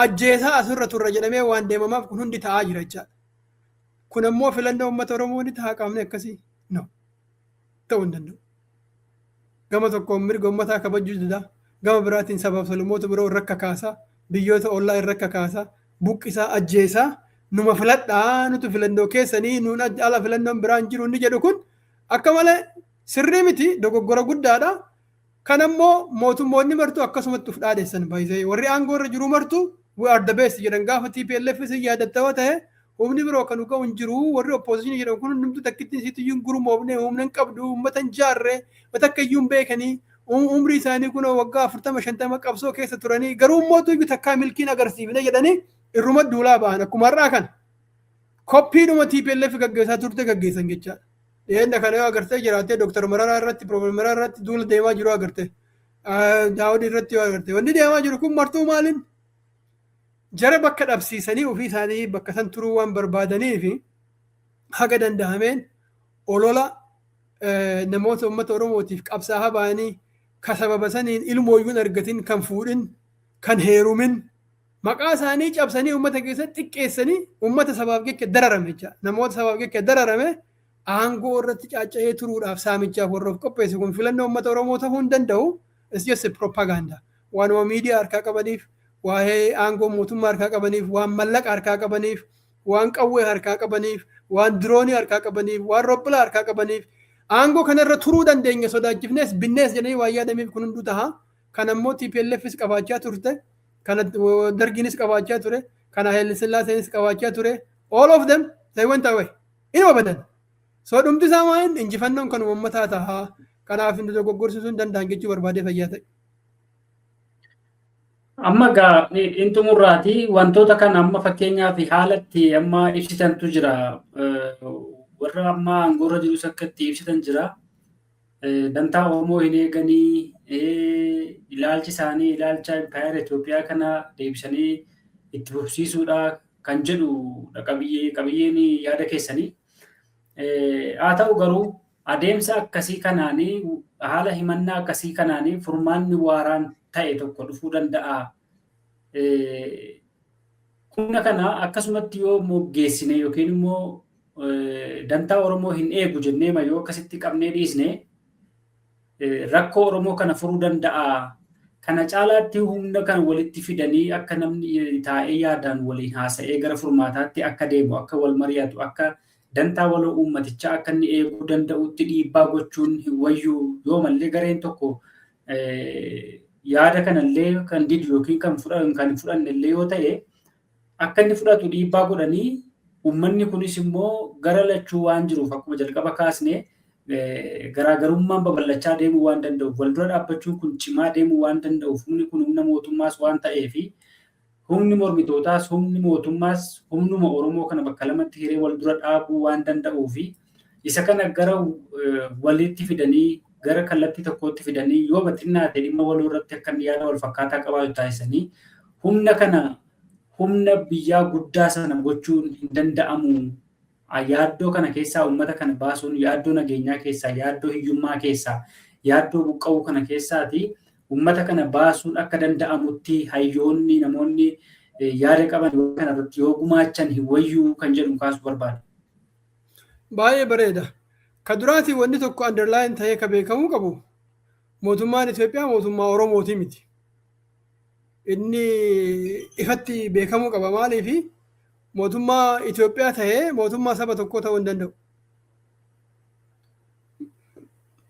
ajjeesaa asirra turra jedhamee waan deemamaaf kun hundi ta'aa jira jechaadha. Kun ammoo filannoo uummata Oromoo ni ta'a qaamni akkasii? No. Ta'uu hin danda'u. Gama tokkoon mirga uummataa kabajuu dida. Gama biraatiin sabaaf sablammoota biroo irra kakaasaa, biyyoota ollaa irra kakaasaa, buqqisaa, ajjeesaa, numa filadhaa, nutu filannoo keessanii, nuun ala filannoon biraan jiru inni jedhu kun akka malee sirrii miti, dogoggora guddaadha. Kan ammoo mootummoonni martuu akkasumatti uf dhaadessan baay'isee warri aangoo irra jiru martuu "we are the best" jedhan. Gaafa TPLF si yaadatta yoo ta'e, humni biroo kan ga'u hin jiru, warri opposition jedhan kun hundumtuu takkittiin isiitu iyyuu hin gurmoofne, humna hin qabdu, uummata hin jaarre, takka iyyuu hin beekanii, umrii isaanii kun waggaa 40 50 qabsoo keessa turanii, garuu mootuu iyyuu takkaa milkiin agarsiifne jedhanii irruma duulaa ba'an. Akkuma har'aa kana koppiidhuma TPLF gaggeessaa turte gaggeessan jechaadha. Dhiyeenya kana yoo agartee jiraattee, Dooktar Mararaa irratti, Piroofeesar Mararaa irratti duula deemaa jiru agarte. Daawud irratti yoo agarte. Wanni deemaa jiru kun martuu maaliin? Jara bakka dhabsiisanii ofii isaanii bakka san turuu waan barbaadanii fi haga danda'ameen olola namoota uummata Oromootiif qabsaa'aa ba'anii ka sababa saniin ilmooyyuu hin argatin, kan fuudhin, kan heerumin, maqaa isaanii cabsanii uummata keessatti xiqqeessanii uummata sabaaf jecha dararame jecha, namoota sabaaf jecha dararame aangoo irratti caacca'ee turuudhaaf saamichaaf warra of qopheesse, kun filannoo uummata Oromoo ta'uu hin danda'u. It's just a propaganda. Waanuma miidiyaa harkaa qabaniif, waa'ee aangoo mootummaa harkaa qabaniif, waan mallaqa harkaa qabaniif, waan qawwee harkaa qabaniif, waan diroonii harkaa qabaniif, waan robbila harkaa qabaniif, aangoo kanarra turuu dandeenya, sodaachifnees binnees jedhanii waan yaadamiif kun hunduu taha. Kan ammoo TPLFis qabaachaa turte, kana Dargiinis qabaachaa ture, kana Haile Sillaaseenis qabaachaa ture. All of them, they went away. Inuma badan. So dhumti isaa maal? Injifannoon kan uummataa taha. Kanaaf inni dogoggorsiisuu hin danda'an jechuu barbaadee, fayyaa ta'e. Amma gaa in xumurraati, wantoota kana amma fakkeenyaaf haalatti amma ibsitantu jira. Warra amma aangoorra jirus akka itti ibsitan jira. Dantaa Oromoo hin eeganii, ilaalchi isaanii ilaalcha impaayera Itoophiyaa kana deebisanii itti fufsiisuudha kan jedhu qabiyyeen yaada keessanii. Haa ta'u garuu adeemsa akkasii kanaanii, haala himannaa akkasii kanaanii furmaanni waaraan ta'e tokko dhufuu danda'a. Humna kana akkasumatti yoo moggeessine yookiin immoo dantaa Oromoo hin eegu jennee yoo akkasitti qabnee dhiisne rakkoo Oromoo kana furuu danda'a. Kana caalaatti humna kana walitti fidanii akka namni taa'ee yaadaan waliin haasa'ee gara furmaataatti akka deemu, akka wal mari'atu, akka Dantaa waloo uummatichaa akka inni eeguu danda'utti dhiibbaa gochuun hin wayyuu? Yoo mallee gareen tokko yaada kanallee kan didu yookiin kan hin fudhanne illee yoo ta'e, akka inni fudhatu dhiibbaa godhanii, uummanni kunis immoo gara lachuu waan jiruuf, akkuma jalqaba kaasne, garaagarummaan babal'achaa deemuu waan danda'uuf, wal dura dhaabbachuun kun cimaa deemuu waan danda'uuf, humni kun humna mootummaas waan ta'eefi, humni mormitootaas humni mootummaas humnuma Oromoo kana bakka lamatti hiree wal dura dhaabuu waan danda'uufi, isa kana gara walitti fidanii, gara kallattii tokkootti fidanii, yoo xinnaate dhimma waloo irratti akka inni yaada wal fakkaataa qabaatu taasisanii, humna kana humna biyyaa guddaa sana gochuun hin danda'amu? Yaaddoo kana keessaa uummata kana baasuun, yaaddoo nageenyaa keessaa, yaaddoo hiyyummaa keessaa, yaaddoo buqqa'uu kana keessaati uummata kana baasuun akka danda'amutti hayyoonni, namoonni yaada qaban kana irratti yoo gumaachan hin wayyuu kan jedhu kaasuu barbaada. Baay'ee bareeda. Ka duraati wanni tokko underline ta'ee ka beekamuu qabu, mootummaan Itoophiyaa mootummaa Oromooti miti. Inni ifatti beekamuu qaba. Maaliifi? Mootummaa Itoophiyaa ta'ee mootummaa saba tokkoo ta'uu hin danda'u.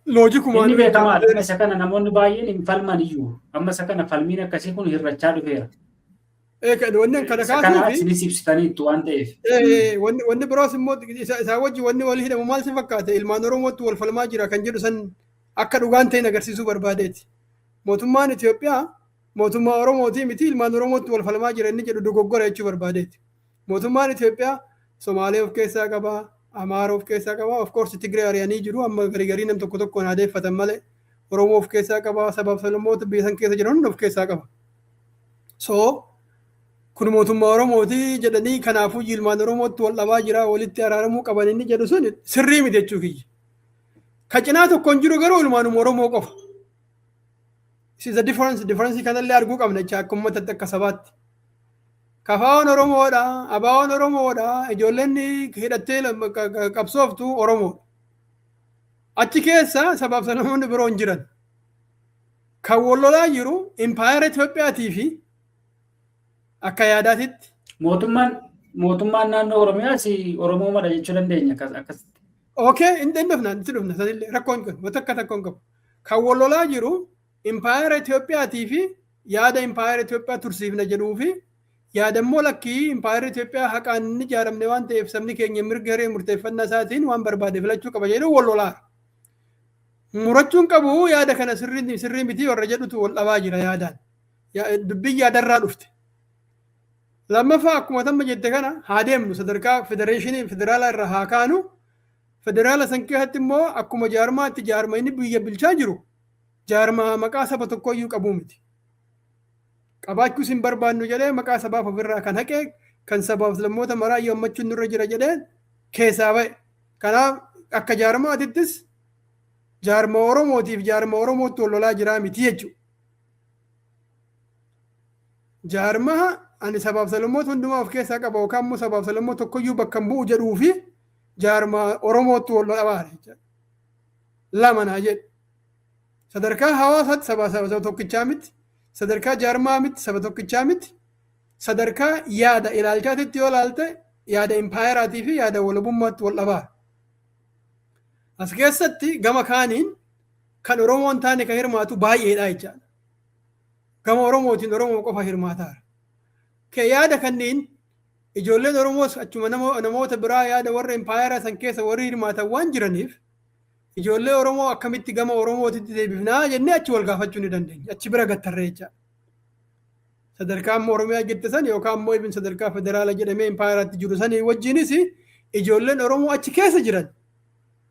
Loojikumaan. Inni beekamaadha. Amma isa kana namoonni baay'een hin falman iyyuu. Amma isa kana falmiin akkasii kun hir'achaa dhufeera. Wanni kana Isa kana kaasuufi isinis ibsitaniittu waan ta'eef. Wanni biroos immoo isaa wajji wanni walii hidhamu maal si fakkaate? Ilmaan Oromootti wal falmaa jira kan jedhu san akka dhugaan ta'in agarsiisuu barbaadeeti. Mootummaan Itoophiyaa mootummaa Oromootii miti, ilmaan Oromootti wal falmaa jira inni jedhu dogoggora jechuu barbaadeeti. Mootummaan Itoophiyaa Somaalee of keessaa qaba, Amaara of keessaa qaba, of course Tigree ari'anii jiru, amma garii garii nam tokko tokkoon adeeffatan malee. Oromoo of keessaa qaba, sabaaf sablammoota biyya san keessa jiran hunda of keessaa qaba. So kun mootummaa Oromooti jedhanii, kanaafuu ilmaan Oromootti wal dhabaa jira, walitti araaramuu qaban inni jedhu sun sirrii miti jechuu kiyya. Ka cinaa tokko hin jiru garuu ilmaanuma Oromoo qofa. This is a difference, difference kanallee arguu qabna jecha akka uummatatti, akka sabaatti. Kafaawwan Oromoodha, abaawwan Oromoodha, ijoolleen hidhattee qabsooftu Oromoodha. Achi keessa sabaaf sablammoonni biroo hin jiran. Kan wal lolaa jiru impaayera Itoophiyaatii fi akka yaadaatitti. Mootummaan naannoo Oromiyaas Oromoo mala jechuu dandeenya akkasitti. Okay, hin dhufna, itti dhufna sanillee rakkoon kun wanta akka takkoon qabu. Kan wal lolaa jiru impaayera Itoophiyaatii fi yaada impaayera Itoophiyaa tursiifna jedhuu fi yaada immoo lakkii, impaayera Itoophiyaa haqaan inni ijaaramne waan ta'eef, sabni keenya mirga hiree murteeffannaa isaatiin waan barbaade filachuu qaba jedhu wal lolaara. Murachuun qabu yaada kana sirrii sirrii miti warra jedhutu wal dhabaa jira yaadaan. Dubbiin yaadarraa dhufte. Lammaffaa, akkuma tamma jette kana haa deemnu, sadarkaa federeeshinii federaalaa irra haa kaanu. Federaala san keessatti immoo akkuma jaarmaatti jaarma inni biyya bulchaa jiru jaarmaa maqaa saba tokkoyyuu qabuu miti. Qabaachuus hin barbaannu jedhee maqaa sabaaf ofirraa kan haqe, kan sabaaf lammoota maraa hammachuun nurra jira jedhee keessaa ba'e. Kanaaf akka jaarmaatittis jaarma Oromootiif jaarma Oromootti wal lolaa jiraa miti jechuudha. Jaarmaa ani sabaaf sablammoota hundumaa of keessaa qaba yookaan immoo sabaaf sablammoota tokkoyyuu bakka hin bu'u jedhuu fi jaarma Oromootti wal lolaa jechuudha. Lama naa jedhu. Sadarkaa hawaasaatti saba tokkichaa miti. Sadarkaa jaarmaa miti, saba tokkichaa miti. Sadarkaa yaada ilaalchaatitti yoo ilaalte, yaada impaayeraatii fi yaada walabummaatti wal dhabaa. As keessatti gama kaaniin kan Oromoon taane kan hirmaatu baay'eedha jechaadha. Gama Oromootiin Oromoo qofa hirmaataara. Kee yaada kanneen ijoolleen Oromoos achuma namoota biraa yaada warra impaayeraa san keessa warri hirmaatan waan jiraniif, ijoollee Oromoo akkamitti gama Oromootitti deebifnaa jennee achi wal gaafachuu ni dandeenya. Achi bira gattarree jechaadha. Sadarkaa amma Oromiyaa jette san yookaan immoo ibin sadarkaa federaala jedhamee impaayeraatti jiru sanii wajjinis, ijoolleen Oromoo achi keessa jiran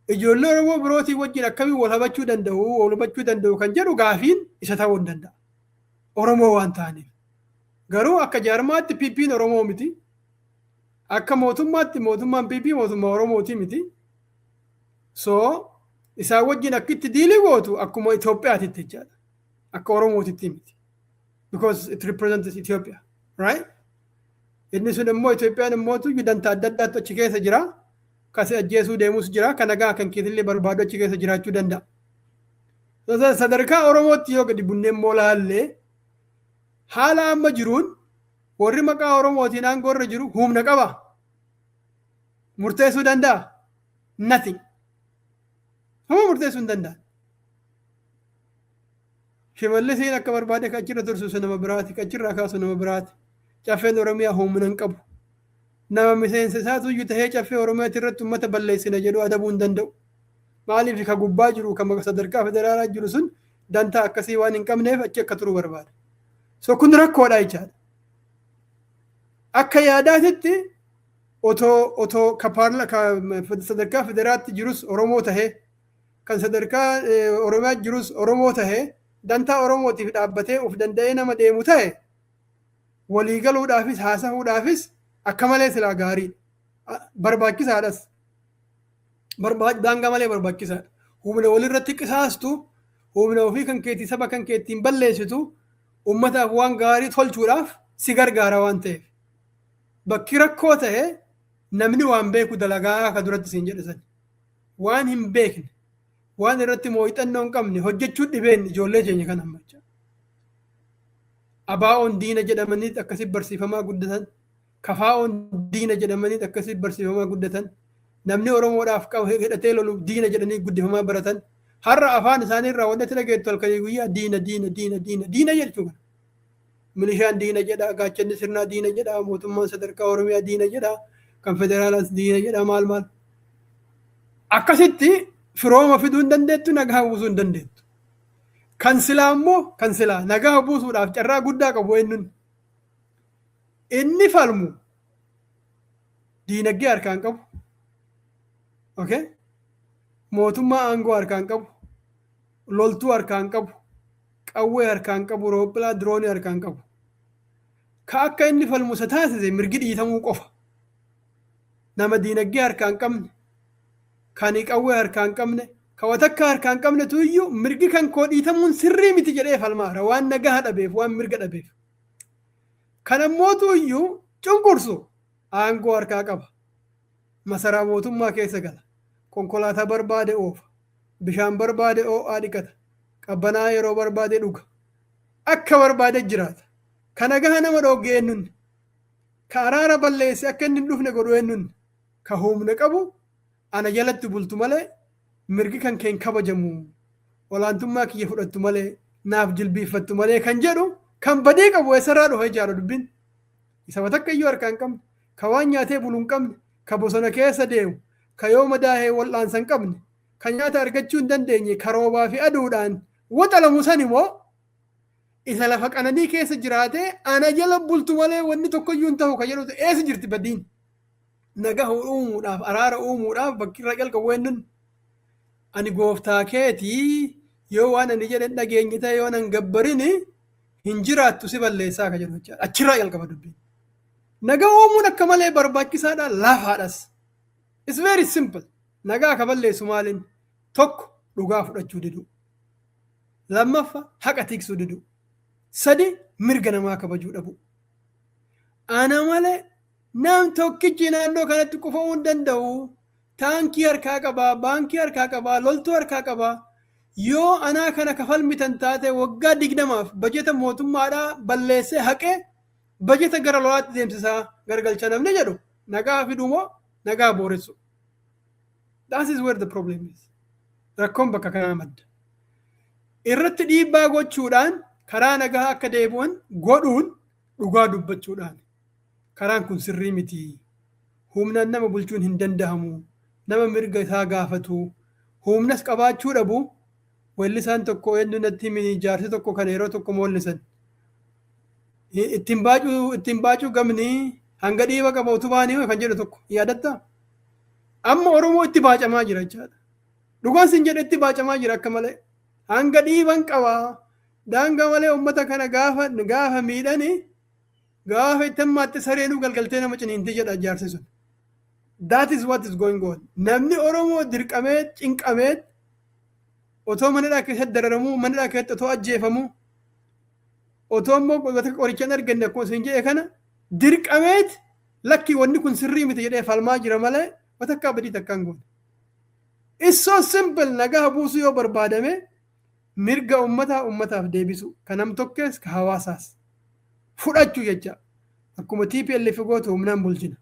ijoollee Oromoo birootii wajjin akkamiin wal hubachuu danda'u kan jedhu gaafiin isa ta'uu hin danda'a. Oromoo waan ta'aniif. Garuu akka jaarmaatti PP'n Oromoo miti. Akka mootummaatti mootummaan PP mootummaa Oromooti miti. So isaan wajjin akkitti deal gootu akkuma Itoophiyaatitti jechaadha. Akka Oromootitti miti. Because it represents Ethiopia, right? Inni sun immoo Itoophiyaan immoo dantaa adda addaatu achi keessa jira. Kasi ajjeesuu deemus jira. Kan nagaa kan keetillee barbaadu achi keessa jiraachuu danda'a. Sadarkaa Oromootti yoo gadi bunnee immoo laallee, haala amma jiruun warri maqaa Oromootiin aangoo irra jiru humna qaba. Murteessuu danda'a? Nothing. Homa murteessuu hin danda'an. Shimallisiin akka barbaade kan achirra tursiisu nama biraati, kan achirraa kaasu nama biraati. Caffeen Oromiyaa humna hin qabu. Nama miseensa isaatu iyyuu tahee Caffee Oromiyaati irratti uummata balleessina jedhu adabuu hin danda'u. Maaliif? Ka gubbaa jiru, kan sadarkaa federaalaa jiru sun dantaa akkasii waan hin qabneef achi akka turu barbaada. So kun rakkoodha jechaadha. Akka yaadaatitti otoo ka sadarkaa federaatti jirus Oromoo tahee, kan sadarkaa Oromiyaa jirus Oromoo tahee, dantaa Oromootiif dhaabbatee of danda'ee nama deemu ta'e, waliigaluudhaafis haasahuudhaafis akka malee silaa gaariidha. Barbaachisaadhas. Daangaa malee barbaachisaadha. Humna walirratti qisaastu, humna ofii kan keetii saba kan keettiin balleessitu, ummataaf waan gaarii tolchuudhaaf si gargaara waan ta'eef. Bakki rakkoo ta'e namni waan beeku dalagaa akka duratti siin jedhe san. Waan hin beekne, waan irratti muuxannoo hin qabne hojjechuu dhibeen ijoollee keenya kan hammachaa. ABO'n diina jedhamanii akkasii barsiifamaa guddatan. KFO'n diina jedhamanii akkasii barsiifamaa guddatan. Namni Oromoodhaaf qabu hidhatee lolu diina jedhanii guddifamaa baratan. Har'a afaan isaanii irraa wanti dhageettu halkanii guyyaa diina, diina, diina, diina, diina jechuudha. Milishaan diina jedha, gaachanni sirnaa diina jedha, mootummaan sadarkaa Oromiyaa diina jedha, kan federaalaas diina jedha, maal maal. Akkasitti firooma fiduu hin dandeettu, nagaa buusuu hin dandeettu. Kan silaa immoo, kan silaa nagaa buusuudhaaf carraa guddaa qabu eenyuun? Inni falmu diinagdee harkaan qabu. Okay? Mootummaa aangoo harkaan qabu. Loltuu harkaan qabu. Qawwee harkaan qabu. Rooppilaa diroonii harkaan qabu. Ka akka inni falmu isa taasise mirgi dhiitamuu qofa. Nama diinagdee harkaan qabne, kan qawwee harkaan qabne, ka watakka harkaan qabnetu iyyuu mirgi kan koo dhiitamuun sirrii miti jedhee falmaara, waan nagaa dhabeef, waan mirga dhabeef. Kan ammootu iyyuu cunqursu aangoo harkaa qaba. Masaraa mootummaa keessa gala. Konkolaataa barbaade oofa. Bishaan barbaade oo'aa dhiqata. Qabbanaa yeroo barbaade dhuga. Akka barbaade jiraata. Kana gaha nama dhoogge eenyuun? Ka araara balleesse akka inni hin dhufne godhu eenyuun? Ka humna qabu ana jalatti bultu malee mirgi kan keen kabajamu, olaantummaa kiyya fudhattu malee, naaf jilbiiffattu malee kan jedhu kan badii qabu eessarraa dhufa jechaadha dubbiin. Isa watakka iyyuu harkaa hin qabne, ka waan nyaatee bulu hin qabne, ka bosona keessa deemu, ka yoo madaahee wal'aansa hin qabne, ka nyaata argachuu hin dandeenye, ka roobaa fi aduudhaan waxalamu san immoo isa lafa qananii keessa jiraatee ana jala bultu malee wanni tokko iyyuu hin ta'u ka jedhutu eessa jirti badiin? Nagaa uumuudhaaf, araara uumuudhaaf bakki irraa jalqabu eenyuun? Ani gooftaa keetii, yoo waan ani jedhe hin dhageenye ta'e, yoo nan gabbarini hin jiraattu, si balleessaa ka jedhu jechaadha. Achirraa jalqaba dubbiin. Nagaa uumuun akka malee barbaachisaadha, laafaadhas. It's very simple. Nagaa ka balleessu maaliin? Tokko, dhugaa fudhachuu diduu. Lammaffa, haqa tiksuu diduu. Sadi, mirga namaa kabajuu dhabu. Ana malee nam tokkichi naannoo kanatti qufa'uu hin danda'u. Taankii harkaa qabaa, baankii harkaa qabaa, loltuu harkaa qabaa. Yoo anaa kana kafalmitan taate, waggaa 20f bajeta mootummaadhaa balleessee haqee bajeta gara lolaatti deemsisaa gargalcha namni jedhu nagaa fiduu moo nagaa booressu? That is where the problem is. Rakkoon bakka kanaa madda. Irratti dhiibbaa gochuudhaan karaa nagaa akka deebi'an godhuun dhugaa dubbachuudhaan. Karaan kun sirrii miti. Humnaan nama bulchuun hin danda'amu. Nama mirga isaa gaafatu. Humnas qabaachuu dhabu. Weellisaan tokko eenyu natti himi, jaarsi tokko kan yeroo tokko moollisan. Ittiin baacuu gamni hanga dhiiba qaba utubaanii kan jedhu tokko yaadatta? Amma Oromoo itti baacamaa jira jechaadha. Dhugaan sin jedhe, itti baacamaa jira akka malee. Hanga dhiiban qabaa. Daangaa malee uummata kana gaafa miidhani, gaafa itti hammaatte sareenuu galgaltee nama ciniinti jedha jaarsi sun. That is what is going on. Namni Oromoo dirqamee cinqamee otoo manadhaa keessatti dararamuu, manadhaa keessatti otoo ajjeefamuu, otoo immoo qoricha hin arganne, akkuma isin jedhe kana dirqameet lakki wanni kun sirrii miti jedhee falmaa jira malee watakkaa badii takkaan goone. It's so simple. Nagaa buusuu yoo barbaadame, mirga ummataa ummataaf deebisu, ka nam tokkees ka hawaasaas fudhachuu jecha. Akkuma TPLF gootu humnaan bulchina.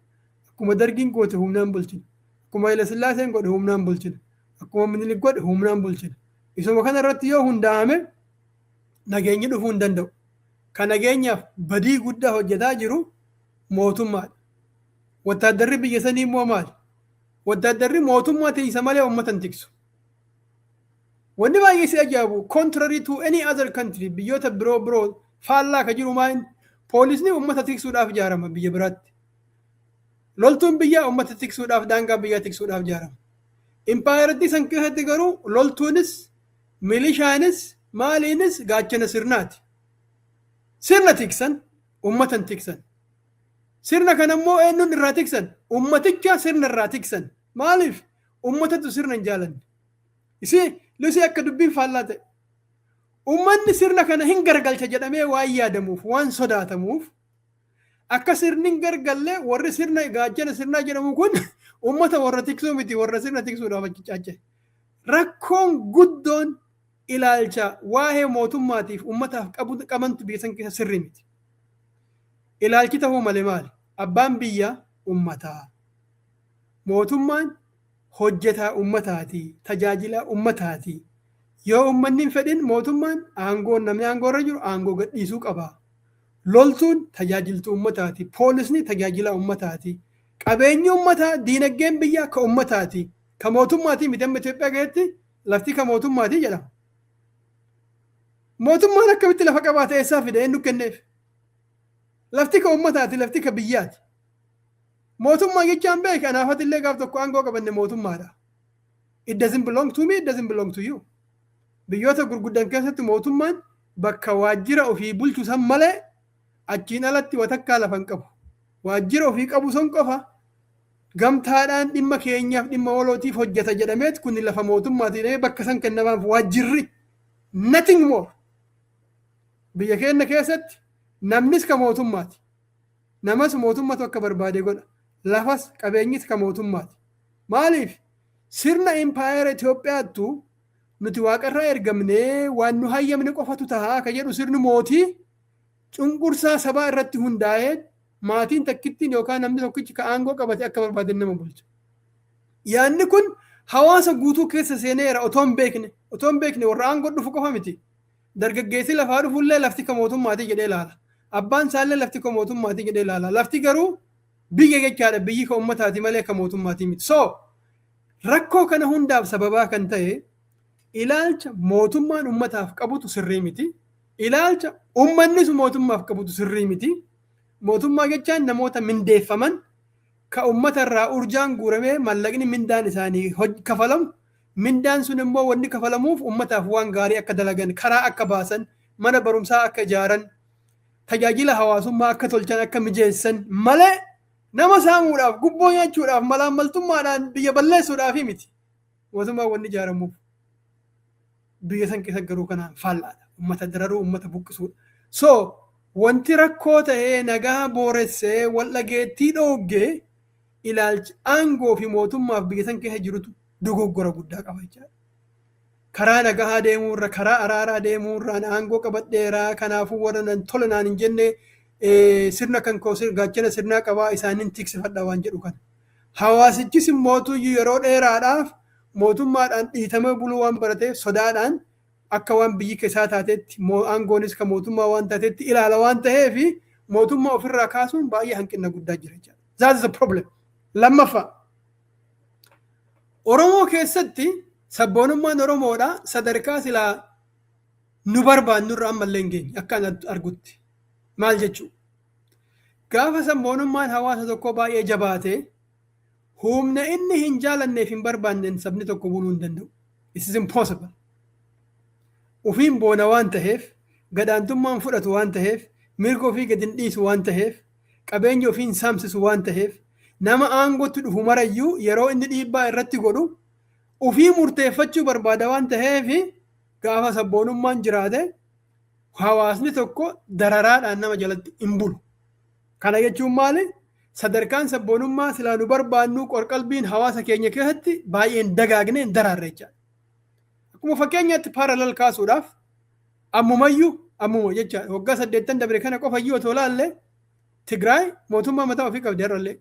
Akkuma Dargiin goote humnaan bulchina. Akkuma Haile Sillaaseen godhe humnaan bulchina. Akkuma Minilik godhe humnaan bulchina. Isuma kana irratti yoo hundaa'ame nageenyi dhufuu hin danda'u. Kan nageenyaaf badii guddaa hojjetaa jiru mootummaadha. Wattaaddarri biyya sanii immoo maali? Wattaaddarri mootummaa tiisa malee uummata hin tiksu. Wanni baay'ee si ajaa'ibu, contrary to any other country, biyyoota biroo faallaa ka jiru maal? Poolisni uummata tiksuudhaaf ijaarama biyya biraatti. Loltuun biyyaa uummata tiksuudhaaf, daangaa biyyaa tiksuudhaaf ijaarama. Impaayeratti san keessatti garuu loltuunis, milishaanis, maaliinis gaachana sirnaati. Sirna tiksan, uummata hin tiksan. Sirna kana immoo eenyuun irraa tiksan? Uummaticha sirna irraa tiksan. Maaliif? Uummatatu sirna hin jaalanne. Isii lusii akka dubbiin faallaa ta'e. Uummanni sirna kana hin gargalcha jedhamee waan yaadamuuf, waan sodaatamuuf, akka sirni hin gargalle warri sirna gaachana sirnaa jedhamu kun uummata warra tiksuu miti, warra sirna tiksuudhaaf achi caacce. Rakkoon guddoon ilaalcha waa'ee mootummaatiif uummataaf qabantu biyya san keessa sirrii miti. Ilaalchi ta'uu malee maali? Abbaan biyyaa uummataa. Mootummaan hojjetaa uummataati, tajaajilaa uummataati. Yoo uummanni hin fedhin mootummaan aangoo, namni aangoo irra jiru aangoo gadhiisuu qaba. Loltuun tajaajiltuu uummataati. Poolisni tajaajila uummataati. Qabeenyi uummataa, diinagdeen biyyaa ka uummataati. Ka mootummaatii miti. Amma Itoophiyaa keessatti lafti ka mootummaatii jedhama. Mootummaan akkamitti lafa qabaata? Eessaa fida? Eenyu kenneef? Lafti ka uummataati, lafti ka biyyaati. Mootummaa jechaan beeke anaafatillee gaaf tokko aangoo qabanne mootummaadha. It doesn't belong to me, it doesn't belong to you. Biyyoota gurguddan keessatti mootummaan bakka waajjira ofii bulchu san malee achiin alatti watakkaa lafa hin qabu. Waajjira ofii qabu sun qofa gamtaadhaan dhimma keenyaaf, dhimma walootiif hojjeta jedhameet kun lafa mootummaati jedhamee bakka san kennamaaf waajjirri, nothing more. Biyya keenya keessatti namnis ka mootummaati. Namas mootummatu akka barbaade godha. Lafas qabeenyis ka mootummaati. Maaliif? Sirna impaayera Itoophiyaattu nuti waaqarraa ergamnee waan nu hayyamne qofatu tahaa ka jedhu, sirni mootii cunqursaa sabaa irratti hundaa'ee maatiin takkittiin yookaan namni tokkichi ka aangoo qabate akka barbaade nama bulcha. Yaanni kun hawaasa guutuu keessa seeneera otoo hin beekne. Otoo hin beekne warra aangoo dhufu qofa miti. Dargaggeessi lafaa dhufullee lafti ka mootummaati jedhee ilaala. Abbaan isaallee lafti ka mootummaati jedhee ilaala. Lafti garuu biyya jechaadha, biyyi ka uummataati malee ka mootummaatii miti. So rakkoo kana hundaaf sababaa kan ta'e ilaalcha mootummaan uummataaf qabutu sirrii miti. Ilaalcha uummannis mootummaaf qabutu sirrii miti. Mootummaa jechaan namoota mindeeffaman ka uummata irraa urjaan guuramee mallaqni mindaan isaanii kafalamu, mindaan sun immoo wanni kafalamuuf uummataaf waan gaarii akka dalagan, karaa akka baasan, mana barumsaa akka ijaaran, tajaajila hawaasummaa akka tolchan, akka mijeessan malee nama saamuudhaaf, gubboo nyaachuudhaaf, malaammaltummaadhaan biyya balleessuudhaaf miti. Mootummaan wanni ijaaramuuf biyya san keessa garuu kanaan faallaadha. Uummata dararuu, uummata buqqisuudha. So wanti rakkoo ta'ee nagaa booressee wal dhageettii dhooggee ilaalchi aangoo fi mootummaaf biyya san keessa jirutu dogoggora guddaa qaba jechaadha. Karaa nagahaa deemuurra, karaa araaraa deemuurra, aangoo qabadheeraa, kanaafuu warra nan tola naan hin jenne sirna kan koo gaachana sirnaa qabaa, isaaniin tiksifadha waan jedhu kana. Hawaasichis mootuyyuu yeroo dheeraadhaaf mootummaadhaan dhiitamee buluu waan barateef sodaadhaan akka waan biyyi keessaa taatetti, aangoonis kan mootummaa waan taatetti ilaala waan ta'eef mootummaa ofirraa kaasuun baay'ee hanqina guddaa jira jechuudha. That is the problem. Lammaffaa, Oromoo keessatti sabboonummaan Oromoodha sadarkaa silaa nu barbaannurra ammallee hin geenye akka an argutti. Maal jechuu? Gaafa sabboonummaan hawaasa tokkoo baay'ee jabaate humna inni hin jaalanneef hin barbaanneen sabni tokko buluu hin danda'u. It is impossible. Ufiin boona waan ta'eef, gadaantummaan fudhatu waan ta'eef, mirga ofii gadi hin dhiisu waan ta'eef, qabeenya ofii hin saamsisu waan ta'eef, nama aangootti dhufu marayyuu yeroo inni dhiibbaa irratti godhu ofii murteeffachuu barbaada waan ta'eef, gaafa sabboonummaan jiraate hawaasni tokko dararaadhaan nama jalatti hin bulu. Kana jechuun maali? Sadarkaan sabboonummaa silaa nu barbaannu qorqalbiin hawaasa keenya keessatti baay'een dagaagne, hin daraarre jechaadha. Akkuma fakkeenyaatti parallel kaasuudhaaf, ammumayyuu, ammuma jechaadha, waggaa 80 dabre kana qofayyuu otoo laalle, Tigraay mootummaa mataa ofii qabdi har'allee.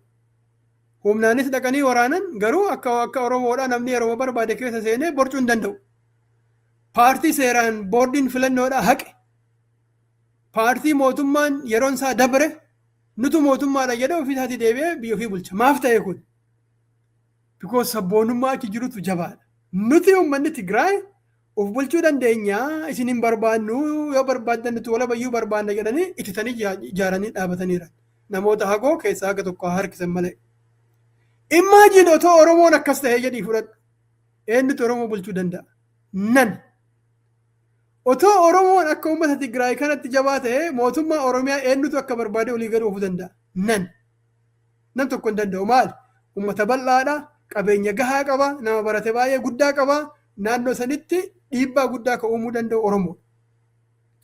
Humnaanis dhaqanii waraanan, garuu akka Oromoodhaa namni yeroo barbaade keessa seenee borcuu hin danda'u. Paartii seeraan boordiin filannoodhaa haqe. Paartii mootummaan yeroon isaa dabre nutu mootummaadha jedhee ofii isaatii deebi'ee biyya ofii bulcha. Maaf ta'e kun? Because sabboonummaa achi jirutu jabaadha. Nuti uummanni Tigraay of bulchuu dandeenya, isin hin barbaannu, yoo barbaaddan nuti walabayyuu barbaanna jedhanii ititanii ijaaranii dhaabataniira. Namoota hagoo keessaa haga tokko harkisan malee. Imagine otoo Oromoon akkas ta'ee jedhii fudhadhu. Eenyutu Oromoo bulchuu danda'a? Nan. Otoo Oromoon akka uummata Tigraay kanatti jabaa ta'ee, mootummaa Oromiyaa eenyutu akka barbaade olii gad oofuu danda'a? Nan. Nam tokko hin danda'u. Maali? Uummata bal'aadha, qabeenya gahaa qaba, nama barate baay'ee guddaa qaba, naannoo sanitti dhiibbaa guddaa kan uumuu danda'u Oromoodha.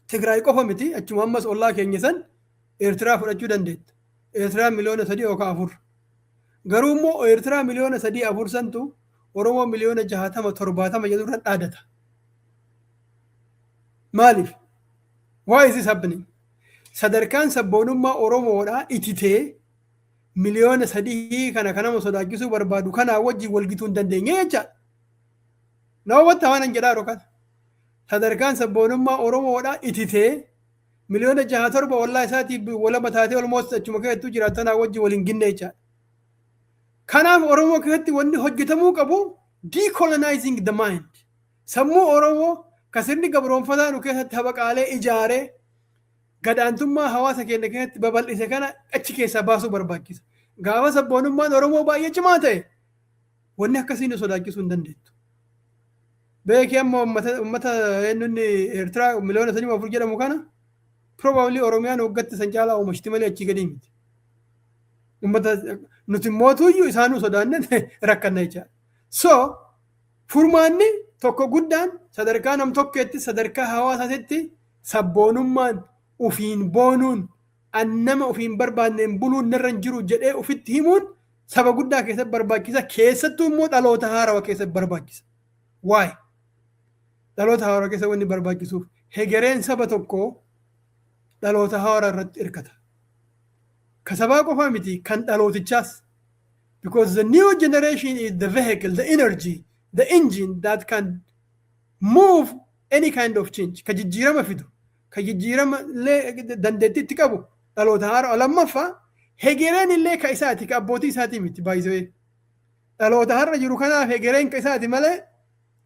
Tigraay qofa miti, achuma ammas ollaa keenya san Eertiraa fudhachuu dandeetta. Eertiraan miliyoona 3 yookaan 4. Garuu immoo Eertiraa miliyoona 3, 4 santu Oromoo miliyoona 60, 70 jedhu irra dhaadata. Maaliif? Why is this happening? Sadarkaan sabboonummaa Oromoodhaa ititee miliyoona 3 kana kan nama sodaachisuu barbaadu kanaa wajjin walgituu hin dandeenye jechaadha. Nama wanta waan hin jedhaa yeroo kana. Sadarkaan sabboonummaa Oromoodhaa ititee miliyoona 6, 7 ollaa isaatiif walaba taatee almost achuma keessattuu jiraatu tanaa wajjin wal hin ginne jechaadha. Kanaaf Oromoo keessatti wanni hojjetamuu qabu decolonizing the mind. Sammuu Oromoo ka sirni gabroonfataa nu keessatti habaqaalee ijaaree gadaantummaa hawaasa keenya keessatti babal'ise kana achi keessaa baasuu barbaachisa. Gaafa sabboonummaan Oromoo baay'ee cimaa ta'e, wanni akkasii nu sodaachisuu hin dandeettu. Beeki, amma uummata eenyuun Eertiraa miliyoona 3, 4 jedhamu kana probably Oromiyaan waggaatti san caalaa oomishti malee achii gadi miti. Uummata nuti mootuyyuu isaanuu sodaanne rakkanna jechaadha. So furmaanni tokko guddaan sadarkaa nam tokkeetti, sadarkaa hawaasaatti sabboonummaan, ufiin boonuun, an nama ofiin barbaanneen buluun narra hin jiru jedhee ofitti himuun saba guddaa keessatti barbaachisa, keessattuu immoo dhaloota haarawa keessatti barbaachisa. Waa'ee dhaloota haarawaa keessa wanni barbaachisuuf, hegereen saba tokkoo dhaloota haaraa irratti hirkata. Ka sabaa qofaa miti, kan dhalootichaas. Because the new generation is the vehicle, the energy, the engine that can move any kind of change. Ka jijjiirama fidu, ka jijjiirama illee dandeettii itti qabu dhaloota haaraa. Lammaffaa, hegereen illee ka isaati, ka abbootii isaatii miti baay'isee. Dhaloota har'a jiru kanaaf hegereen ka isaati malee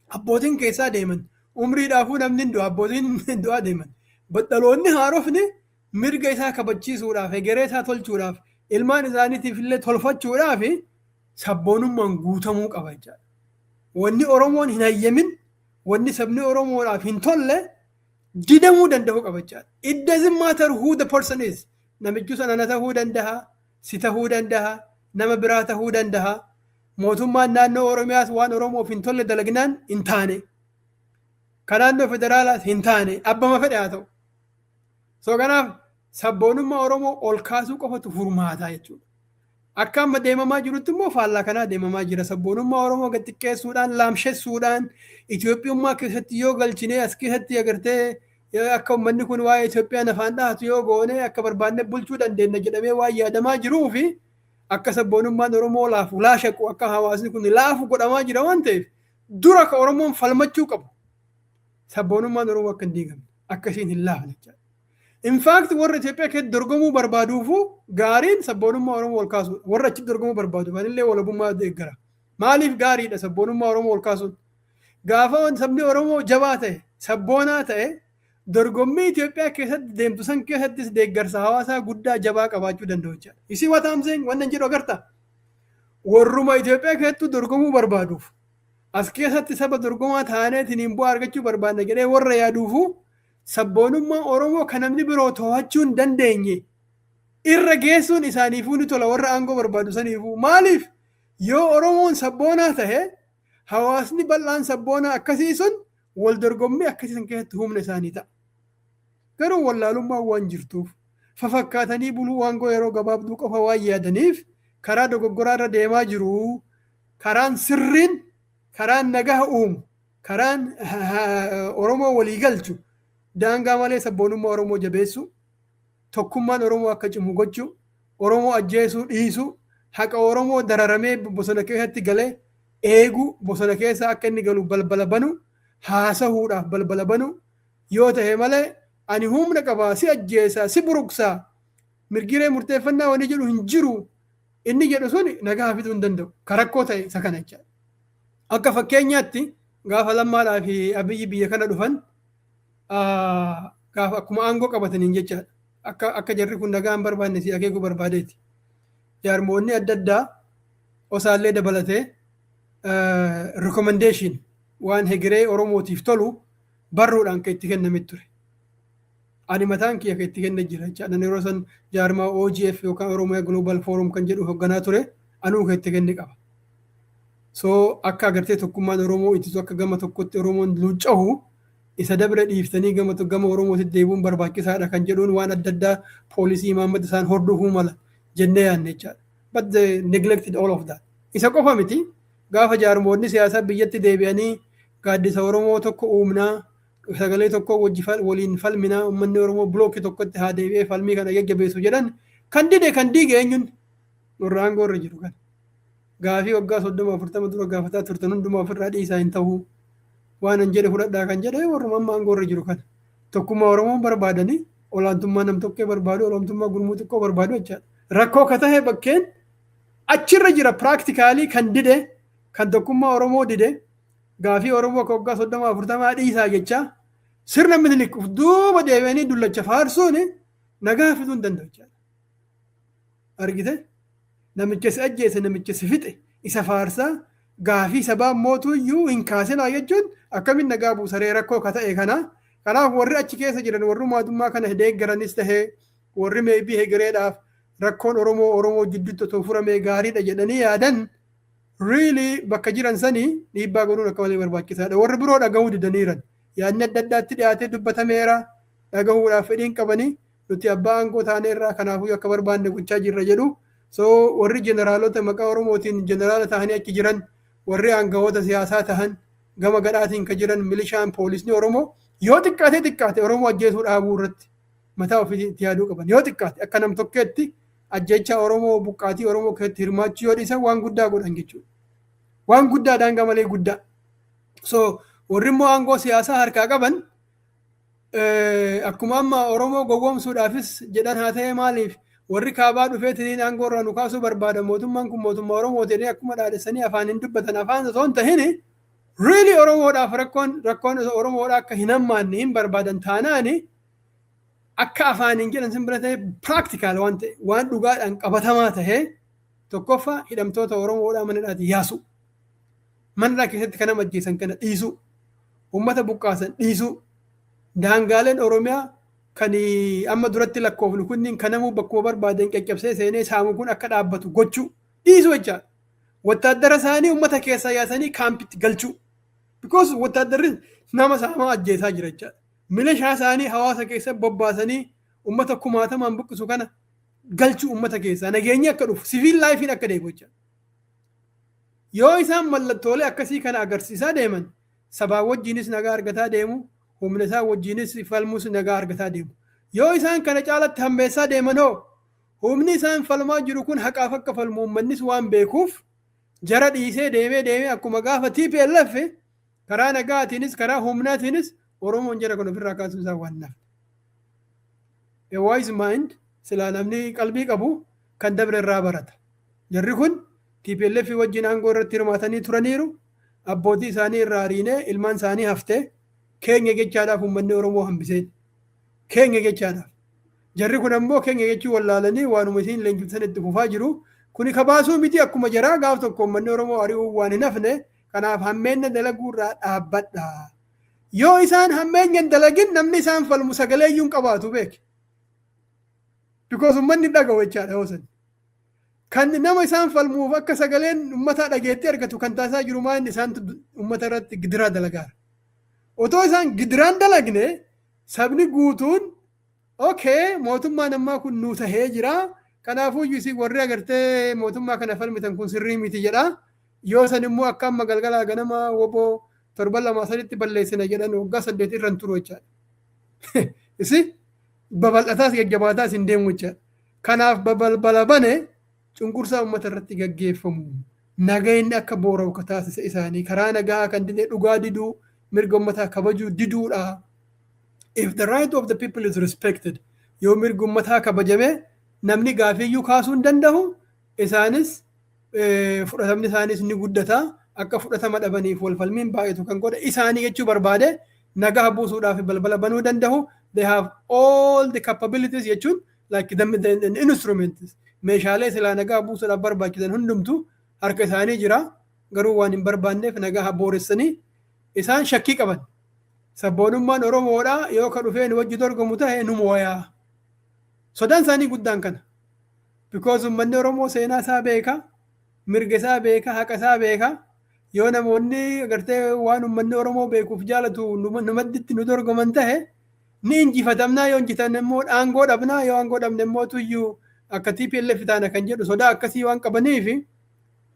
abbootiin keessaa deeman. Umriidhaafuu namni hin du'a, abbootiin hin du'aa deeman. Dhaloonni haarofni mirga isaa kabachiisuudhaaf, hegeree isaa tolchuudhaaf, ilmaan isaaniitiif illee tolfachuudhaaf sabboonummaan guutamuu qaba jechaadha. Wanni Oromoon hin hayyamin, wanni sabni Oromoodhaaf hin tolle didamuu danda'uu qaba jechaadha. It doesn't matter who the person is. Namichi sana na ta'uu danda'a, si ta'uu danda'a, nama biraa ta'uu danda'a. Mootummaan naannoo Oromiyaas waan Oromoof hin tolle dalagnaan hin taane. Kan naannoo federaalaas hin taane, abbama fedhe haa ta'u. So kanaaf sabboonummaa Oromoo ol kaasuu qofatu furmaataa jechuudha. Akka amma deemamaa jirutti immoo faallaa kanaa deemamaa jira. Sabboonummaa Oromoo gad xiqqeessuudhaan, laamshessuudhaan, Itoophiyummaa keessatti yoo galchinee as keessatti agartee akka uummanni kun waa'ee Itoophiyaan afaan dhahatu yoo goone akka barbaanne bulchuu dandeenya jedhamee waan yaadamaa jiruu fi akka sabboonummaan Oromoo laafu, laashaqu, akka hawaasni kun laafu godhamaa jira waan ta'eef, dura ka Oromoon falmachuu qabu sabboonummaan Oromoo akka hin diigamne, akka isiin hin laafne jechaadha. In fact, warra Itoophiyaa keessatti dorgomuu barbaaduufu gaariin sabboonummaa Oromoo ol kaasuudha. Warra achitti dorgomuu barbaadu anillee walabummaa deeggara. Maaliif gaariidha sabboonummaa Oromoo ol kaasuun? Gaafa sabni Oromoo jabaa ta'e, sabboonaa ta'e, dorgommii Itoophiyaa keessatti deemtu san keessattis deeggarsa hawaasaa guddaa jabaa qabaachuu danda'u jechaadha. Isii what I'm saying, wannan jedhu agartaa? Warruma Itoophiyaa keessattuu dorgomuu barbaaduuf, as keessatti saba dorgomaa taaneetiin bu'aa argachuu barbaadna jedhee warra yaaduufu, sabboonummaa Oromoo kan namni biroo to'achuu hin dandeenye irra geessuun isaaniifuu ni tola, warra aangoo barbaadu saniifuu. Maaliif? Yoo Oromoon sabboonaa tahe, hawaasni bal'aan sabboonaa akkasii sun wal dorgommii akkasii san keessatti humna isaanii ta'a. Garuu wallaalummaan waan jirtuuf, fafakkaatanii buluu, aangoo yeroo gabaabduu qofa waan yaadaniif karaa dogoggoraa irra deemaa jiru. Karaan sirriin, karaan nagaha uumu, karaan Oromoo walii galchu daangaa malee sabboonummaa Oromoo jabeessu, tokkummaan Oromoo akka cimu gochuu, Oromoo ajjeesuu dhiisuu, Haqa Oromoo dararamee bosona keessatti galee eeguu, bosona keessa akka inni galu balbala banu, haasahuudhaaf balbala banu yoo ta'e malee, ani humna qabaa, si ajjeesaa, si buruqsaa, mirgiree murteeffannaa wani jedhu hin jiru inni jedhu sun nagaa fiduu hin danda'u. Ka rakkoo ta'e isa kana jechaadha. Akka fakkeenyaatti, gaafa Lammaadhaa fi Abiyyi biyya kana dhufan, gaafa akkuma aangoo qabataniin jechaadha. Akka jarri kun nagaa hin barbaanne si akeekuu barbaadeeti. Jaarmoonni adda addaa osaallee dabalatee recommendation waan hegeree Oromootiif tolu barruudhaan kan itti kenname ture. Ani mataan kiyya kan itti kenne jira jechaadha. Yeroo san jaarmaa OGF yookaan Oromiyaa Global Forum kan jedhu hoogganaa ture, anuu kan itti kenne qaba. So akka agartee tokkummaan Oromoo ittisu, akka gama tokkotti Oromoon luucca'u, isa dabre dhiiftanii gama Oromootti deebi'uun barbaachisaadha kan jedhuun waan adda addaa poolisii imaammata isaan hordofuu mala jennee yaadne jechaadha. But they neglected all of that. Isa qofa miti, gaafa jaarmoonni siyaasaa biyyatti deebi'anii gaaddisa Oromoo tokko uumnaa, sagalee tokko waliin falminaa, uummanni Oromoo blockii tokkotti haa deebi'ee falmii kana jajjabeessu jedhan, kan dide, kan diige eenyuun? Warra aangoo irra jiru kana. Gaafii waggaa 30 40 dura gaafataa turtan hundumaa ofirraa dhiisaa, hin ta'uu, waan an jedhe fudhadhaa kan jedhe warruma amma aangoo irra jiru kana. Tokkummaa Oromoon barbaadanii olaantummaa nam tokkee barbaadu, olaantummaa gurmuu xiqqoo barbaadu jechaadha. Rakkoo ka tahe bakkeen achirra jira. Practically kan dide, kan tokkummaa Oromoo dide, gaafii Oromoo akka waggaa 30 40 dhiisaa jecha sirna Minilik uf duuba deebi'anii dullacha faarsuun nagaa fiduu hin danda'u jechaadha. Argite, namicha si ajjeese, namicha si fixe isa faarsaa, gaafii sabaa mootuu iyyuu hin kaasinaa jechuun akkamiin nagaa buusaree? Rakkoo ka ta'e kana. Kanaaf warri achi keessa jiran, warri mootummaa kana deeggaranis tahee, warri maybe hegereedhaaf rakkoon Oromoo Oromoo jidduutti otoo furamee gaariidha jedhanii yaadan, really bakka jiran sanii dhiibbaa godhuun akka malee barbaachisaadha. Warri biroo dhagahuu didaniiran. Yaadni adda addaatti dhiyaatee dubbatameera, dhagahuudhaaf fedhiin qabanii, nuti abbaa aangoo taaneerraa, kanaafuu akka barbaanne gochaa jirra jedhu. So warri jeneraalota maqaa Oromootiin jeneraala ta'anii achi jiran, warri aangawoota siyaasaa tahan, gama gadhaatiin ka jiran, milishaan, poolisni Oromoo yoo xiqqaate xiqqaate Oromoo ajjeesuu dhaabuu irratti mataa ofii itti yaaduu qaban. Yoo xiqqaate akka nam tokkeetti ajjecha Oromoo, buqqaatii Oromoo keessatti hirmaachuu yoo dhiisan waan guddaa godhan jechuudha. Waan guddaa, daangaa malee guddaa. So warri immoo aangoo siyaasaa harkaa qaban, akkuma amma Oromoo gowwoomsuudhaafis jedhan haa ta'e, maaliif warri kaabaa dhufeetiin aangoo irraa nu kaasuu barbaada, mootummaan kun mootummaa Oromoo jedhanii akkuma dhaadessanii afaan hin dubbatan, afaan osoo hin tahin really Oromoodhaaf rakkoon Oromoodhaa akka hin hammaanne hin barbaadan taanaani, akka afaaniin jedhan sin bira ta'e practical waan ta'e, waan dhugaadhaan qabatamaa ta'e, tokkoffaa hidhamtoota Oromoodhaa manadhaati yaasu. Manadhaa keessatti kan nama ajjeesan kana dhiisu. Uummata buqqaasan dhiisu. Daangaaleen Oromiyaa kan amma duratti lakkoofnu kunniin kanamuu bakkuma barbaadan caccabsee seenee saamu kun akka dhaabbatu gochuu dhiisu jechaadha. Wattaaddara isaanii uummata keessaa yaasanii kaampitti galchuu. Because wattaaddarri nama saamaa ajjeesaa jira jechaadha. Milishaa isaanii hawaasa keessa bobbaasanii uummata kumaatamaan buqqisu kana galchuu, uummata keessaa nageenyi akka dhufu, civil lifeiin akka deemu jechaadha. Yoo isaan mallattoolee akkasii kana agarsiisaa deeman, sabaa wajjinis nagaa argataa deemu, humna isaa wajjinis falmus nagaa argataa deemu. Yoo isaan kana caalatti hammeessaa deeman hoo, humni isaan falmaa jiru kun haqaaf akka falmu uummannis waan beekuuf, jara dhiisee deemee deemee akkuma gaafa TPLF karaa nagaatiinis karaa humnaatiinis Oromoon jara kun ofirraa kaasuun isaa waan nafne. A wise mind, silaa namni qalbii qabu kan dabre irraa barata. Jarri kun TPLF wajjin aangoo irratti hirmaatanii turaniiru. Abbootii isaanii irraa ariinee ilmaan isaanii haftee keenya jechaadhaaf uummanni Oromoo hambiseen. Keenya jechaadhaaf. Jarri kun ammoo keenya jechuu wallaalanii waanuma isiin leenjiftan itti fufaa jiru. Kuni kabaasuu miti, akkuma jaraa gaaf tokko uummanni Oromoo ari'uu waan hin hafne. Kanaaf hammeenya dalaguu irraa dhaabbadha. Yoo isaan hammeenya hin dalagin, namni isaan falmu sagalee iyyuu hin qabaatu beeki. Because uummanni dhaga'u jechaadha yoo. Kan nama isaan falmuuf akka sagaleen uummataa dhageetti argatu kan taasisaa jiru maal? Isaan uummata irratti gidiraa dalagaara. Otoo isaan gidiraan dalagne, sabni guutuun okay, mootummaan ammaa kun nuu tahee jira. Kanaafuu isin warri agartee mootummaa kana falmitan kun sirrii miti jedha. Yoo san immoo akka amma galgalaa ganama woboo torban 2 saditti balleessina jedhan, waggaa 8 irra hin turu jechaadha. Isi babal'ataas jajjabaataas hin deemu jechaadha. Kanaaf babalbala bane. Cunqursaa uummata irratti gaggeeffamu nageenyi akka boora'u ka taasise isaanii, karaa nagaa kan dide, dhugaa diduu, mirga uummataa kabajuu diduudha. If the right of the people is respected, yoo mirgi uummataa kabajame, namni gaafiyyuu kaasuu hin danda'u. Isaanis fudhatamni isaanis ni guddata. Akka fudhatama dhabaniif wal falmiin baay'atu kan godhe isaanii jechuu barbaade. Nagaa buusuudhaaf balbala banuu danda'u. They have all the capabilities jechuun like the instruments, meeshaalee silaa nagaa buusuudhaaf barbaachisan hundumtu harka isaanii jira. Garuu waan hin barbaanneef nagaa booressanii. Isaan shakkii qaban. Sabboonummaan Oromoodha yoo ka dhufee nu wajji dorgomu ta'e nu mooyaa. Sodaan isaanii guddaan kana. Because uummanni Oromoo seenaa isaa beeka, mirga isaa beeka, haqa isaa beeka. Yoo namoonni agartee waan uummanni Oromoo beekuuf jaalatu nu madditti nu dorgoman ta'e ni injifatamnaa. Yoo injifanne immoo aangoo dhabnaa. Yoo aangoo dhabne immoo tuyyuu akka TPLF taana kan jedhu sodaa akkasii waan qabaniif,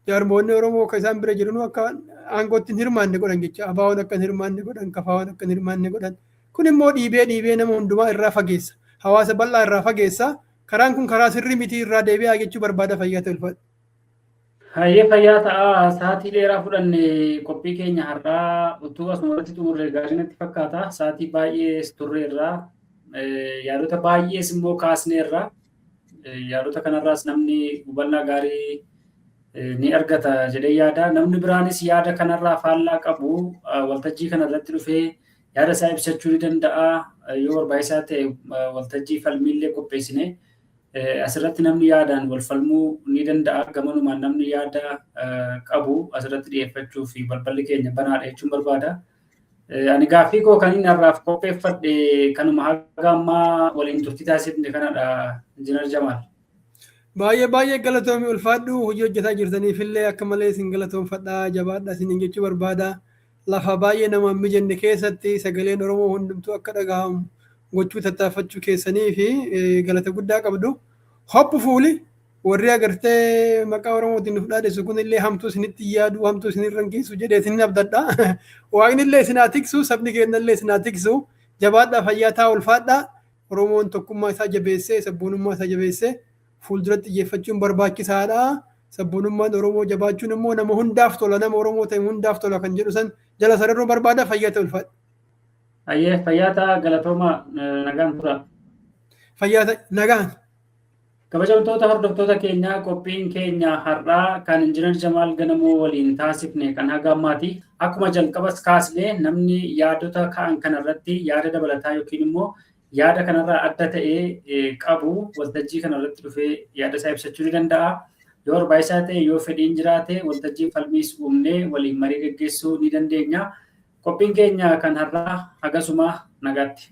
jaarmoonni Oromoo akka isaan bira jiran akka aangootti hin hirmaanne godhan jecha. ABO'n akka hin hirmaanne godhan, KFO'n akka hin hirmaanne godhan. Kun immoo dhiibee dhiibee nama hundumaa irraa fageessa, hawaasa bal'aa irraa fageessa. Karaan kun karaa sirrii miti, irraa deebi'aa jechuu barbaada. Fayyaa ta'e, ulfaadha. Hayyee, fayyaa ta'a. Sa'aatii dheeraa fudhanne. Qophii keenya har'aa utuu asuma irratti xumurre gaarii natti fakkaata. Sa'aatii baay'ee turreerra. Yaadota baay'ees immoo kaasneerra. Yaadota kanarraas namni hubannaa gaarii ni argata jedhee yaada. Namni biraanis yaada kanarraa faallaa qabu waltajjii kanarratti dhufee yaada isaa ibsachuu ni danda'a. Yoo barbaachisaa ta'e waltajjii falmiillee qopheessine asirratti namni yaadaan wal falmuu ni danda'a. Gamanumaan namni yaada qabu asirratti dhiyeeffachuu fi balballi keenya banaadha jechuun barbaada. Ani gaaffii koo kan inni har'aaf qopheeffadhe kanuma haga ammaa waliin turtii taasifne kanadha, Injiinar Jamaal. Baay'ee baay'ee galatoomi, ulfaadhu. Hojii hojjetaa jirtaniifillee akka malee isin galatoomfadhaa, jabaadha isiniin jechuu barbaada. Lafa baay'ee nama hin mijanne keessatti sagaleen Oromoo hundumtuu akka dhagahamu gochuu tattaaffachuu keessanii fi galata guddaa qabdu. Hopefully warri agartee maqaa Oromootiin nuuf dhaadessu kunillee hamtuu isinitti yaadu, hamtuu isinirra hin geessu jedhee isinin abdadha. Waaqni illee isin haa tiksu, sabni keenya illee isin haa tiksu. Jabaadhaa, fayyaa ta'a, ulfaadhaa. Oromoon tokkummaa isaa jabeessee, sabboonummaa isaa jabeessee fuulduratti xiyyeeffachuun barbaachisaadha. Sabboonummaan Oromoo jabaachuun immoo nama hundaaf tola, nama Oromoo ta'e hundaaf tola kan jedhu san jala sararuu barbaada. Fayyaa ta'e, ulfaadha. Hayyee, fayyaa ta'a, galatooma, nagaan tura. Fayyaa ta'e, nagaan. Kabajamtoota hordoftoota keenyaa, qophiin keenya har'aa kan Injiinar Jamaal Ganamoo waliin taasifne kan haga ammaati. Akkuma jalqabas kaasne, namni yaadota ka'an kanarratti yaada dabalataa yookiin immoo yaada kanarraa adda ta'ee qabu waltajjii kanarratti dhufee yaada isaa ibsachuu ni danda'a. Yoo barbaachisaa ta'e, yoo fedhiin jiraate, waltajjii falmiis uumnee waliin marii gaggeessuu ni dandeenya. Qophiin keenya kan har'aa hagasuma, nagaatti.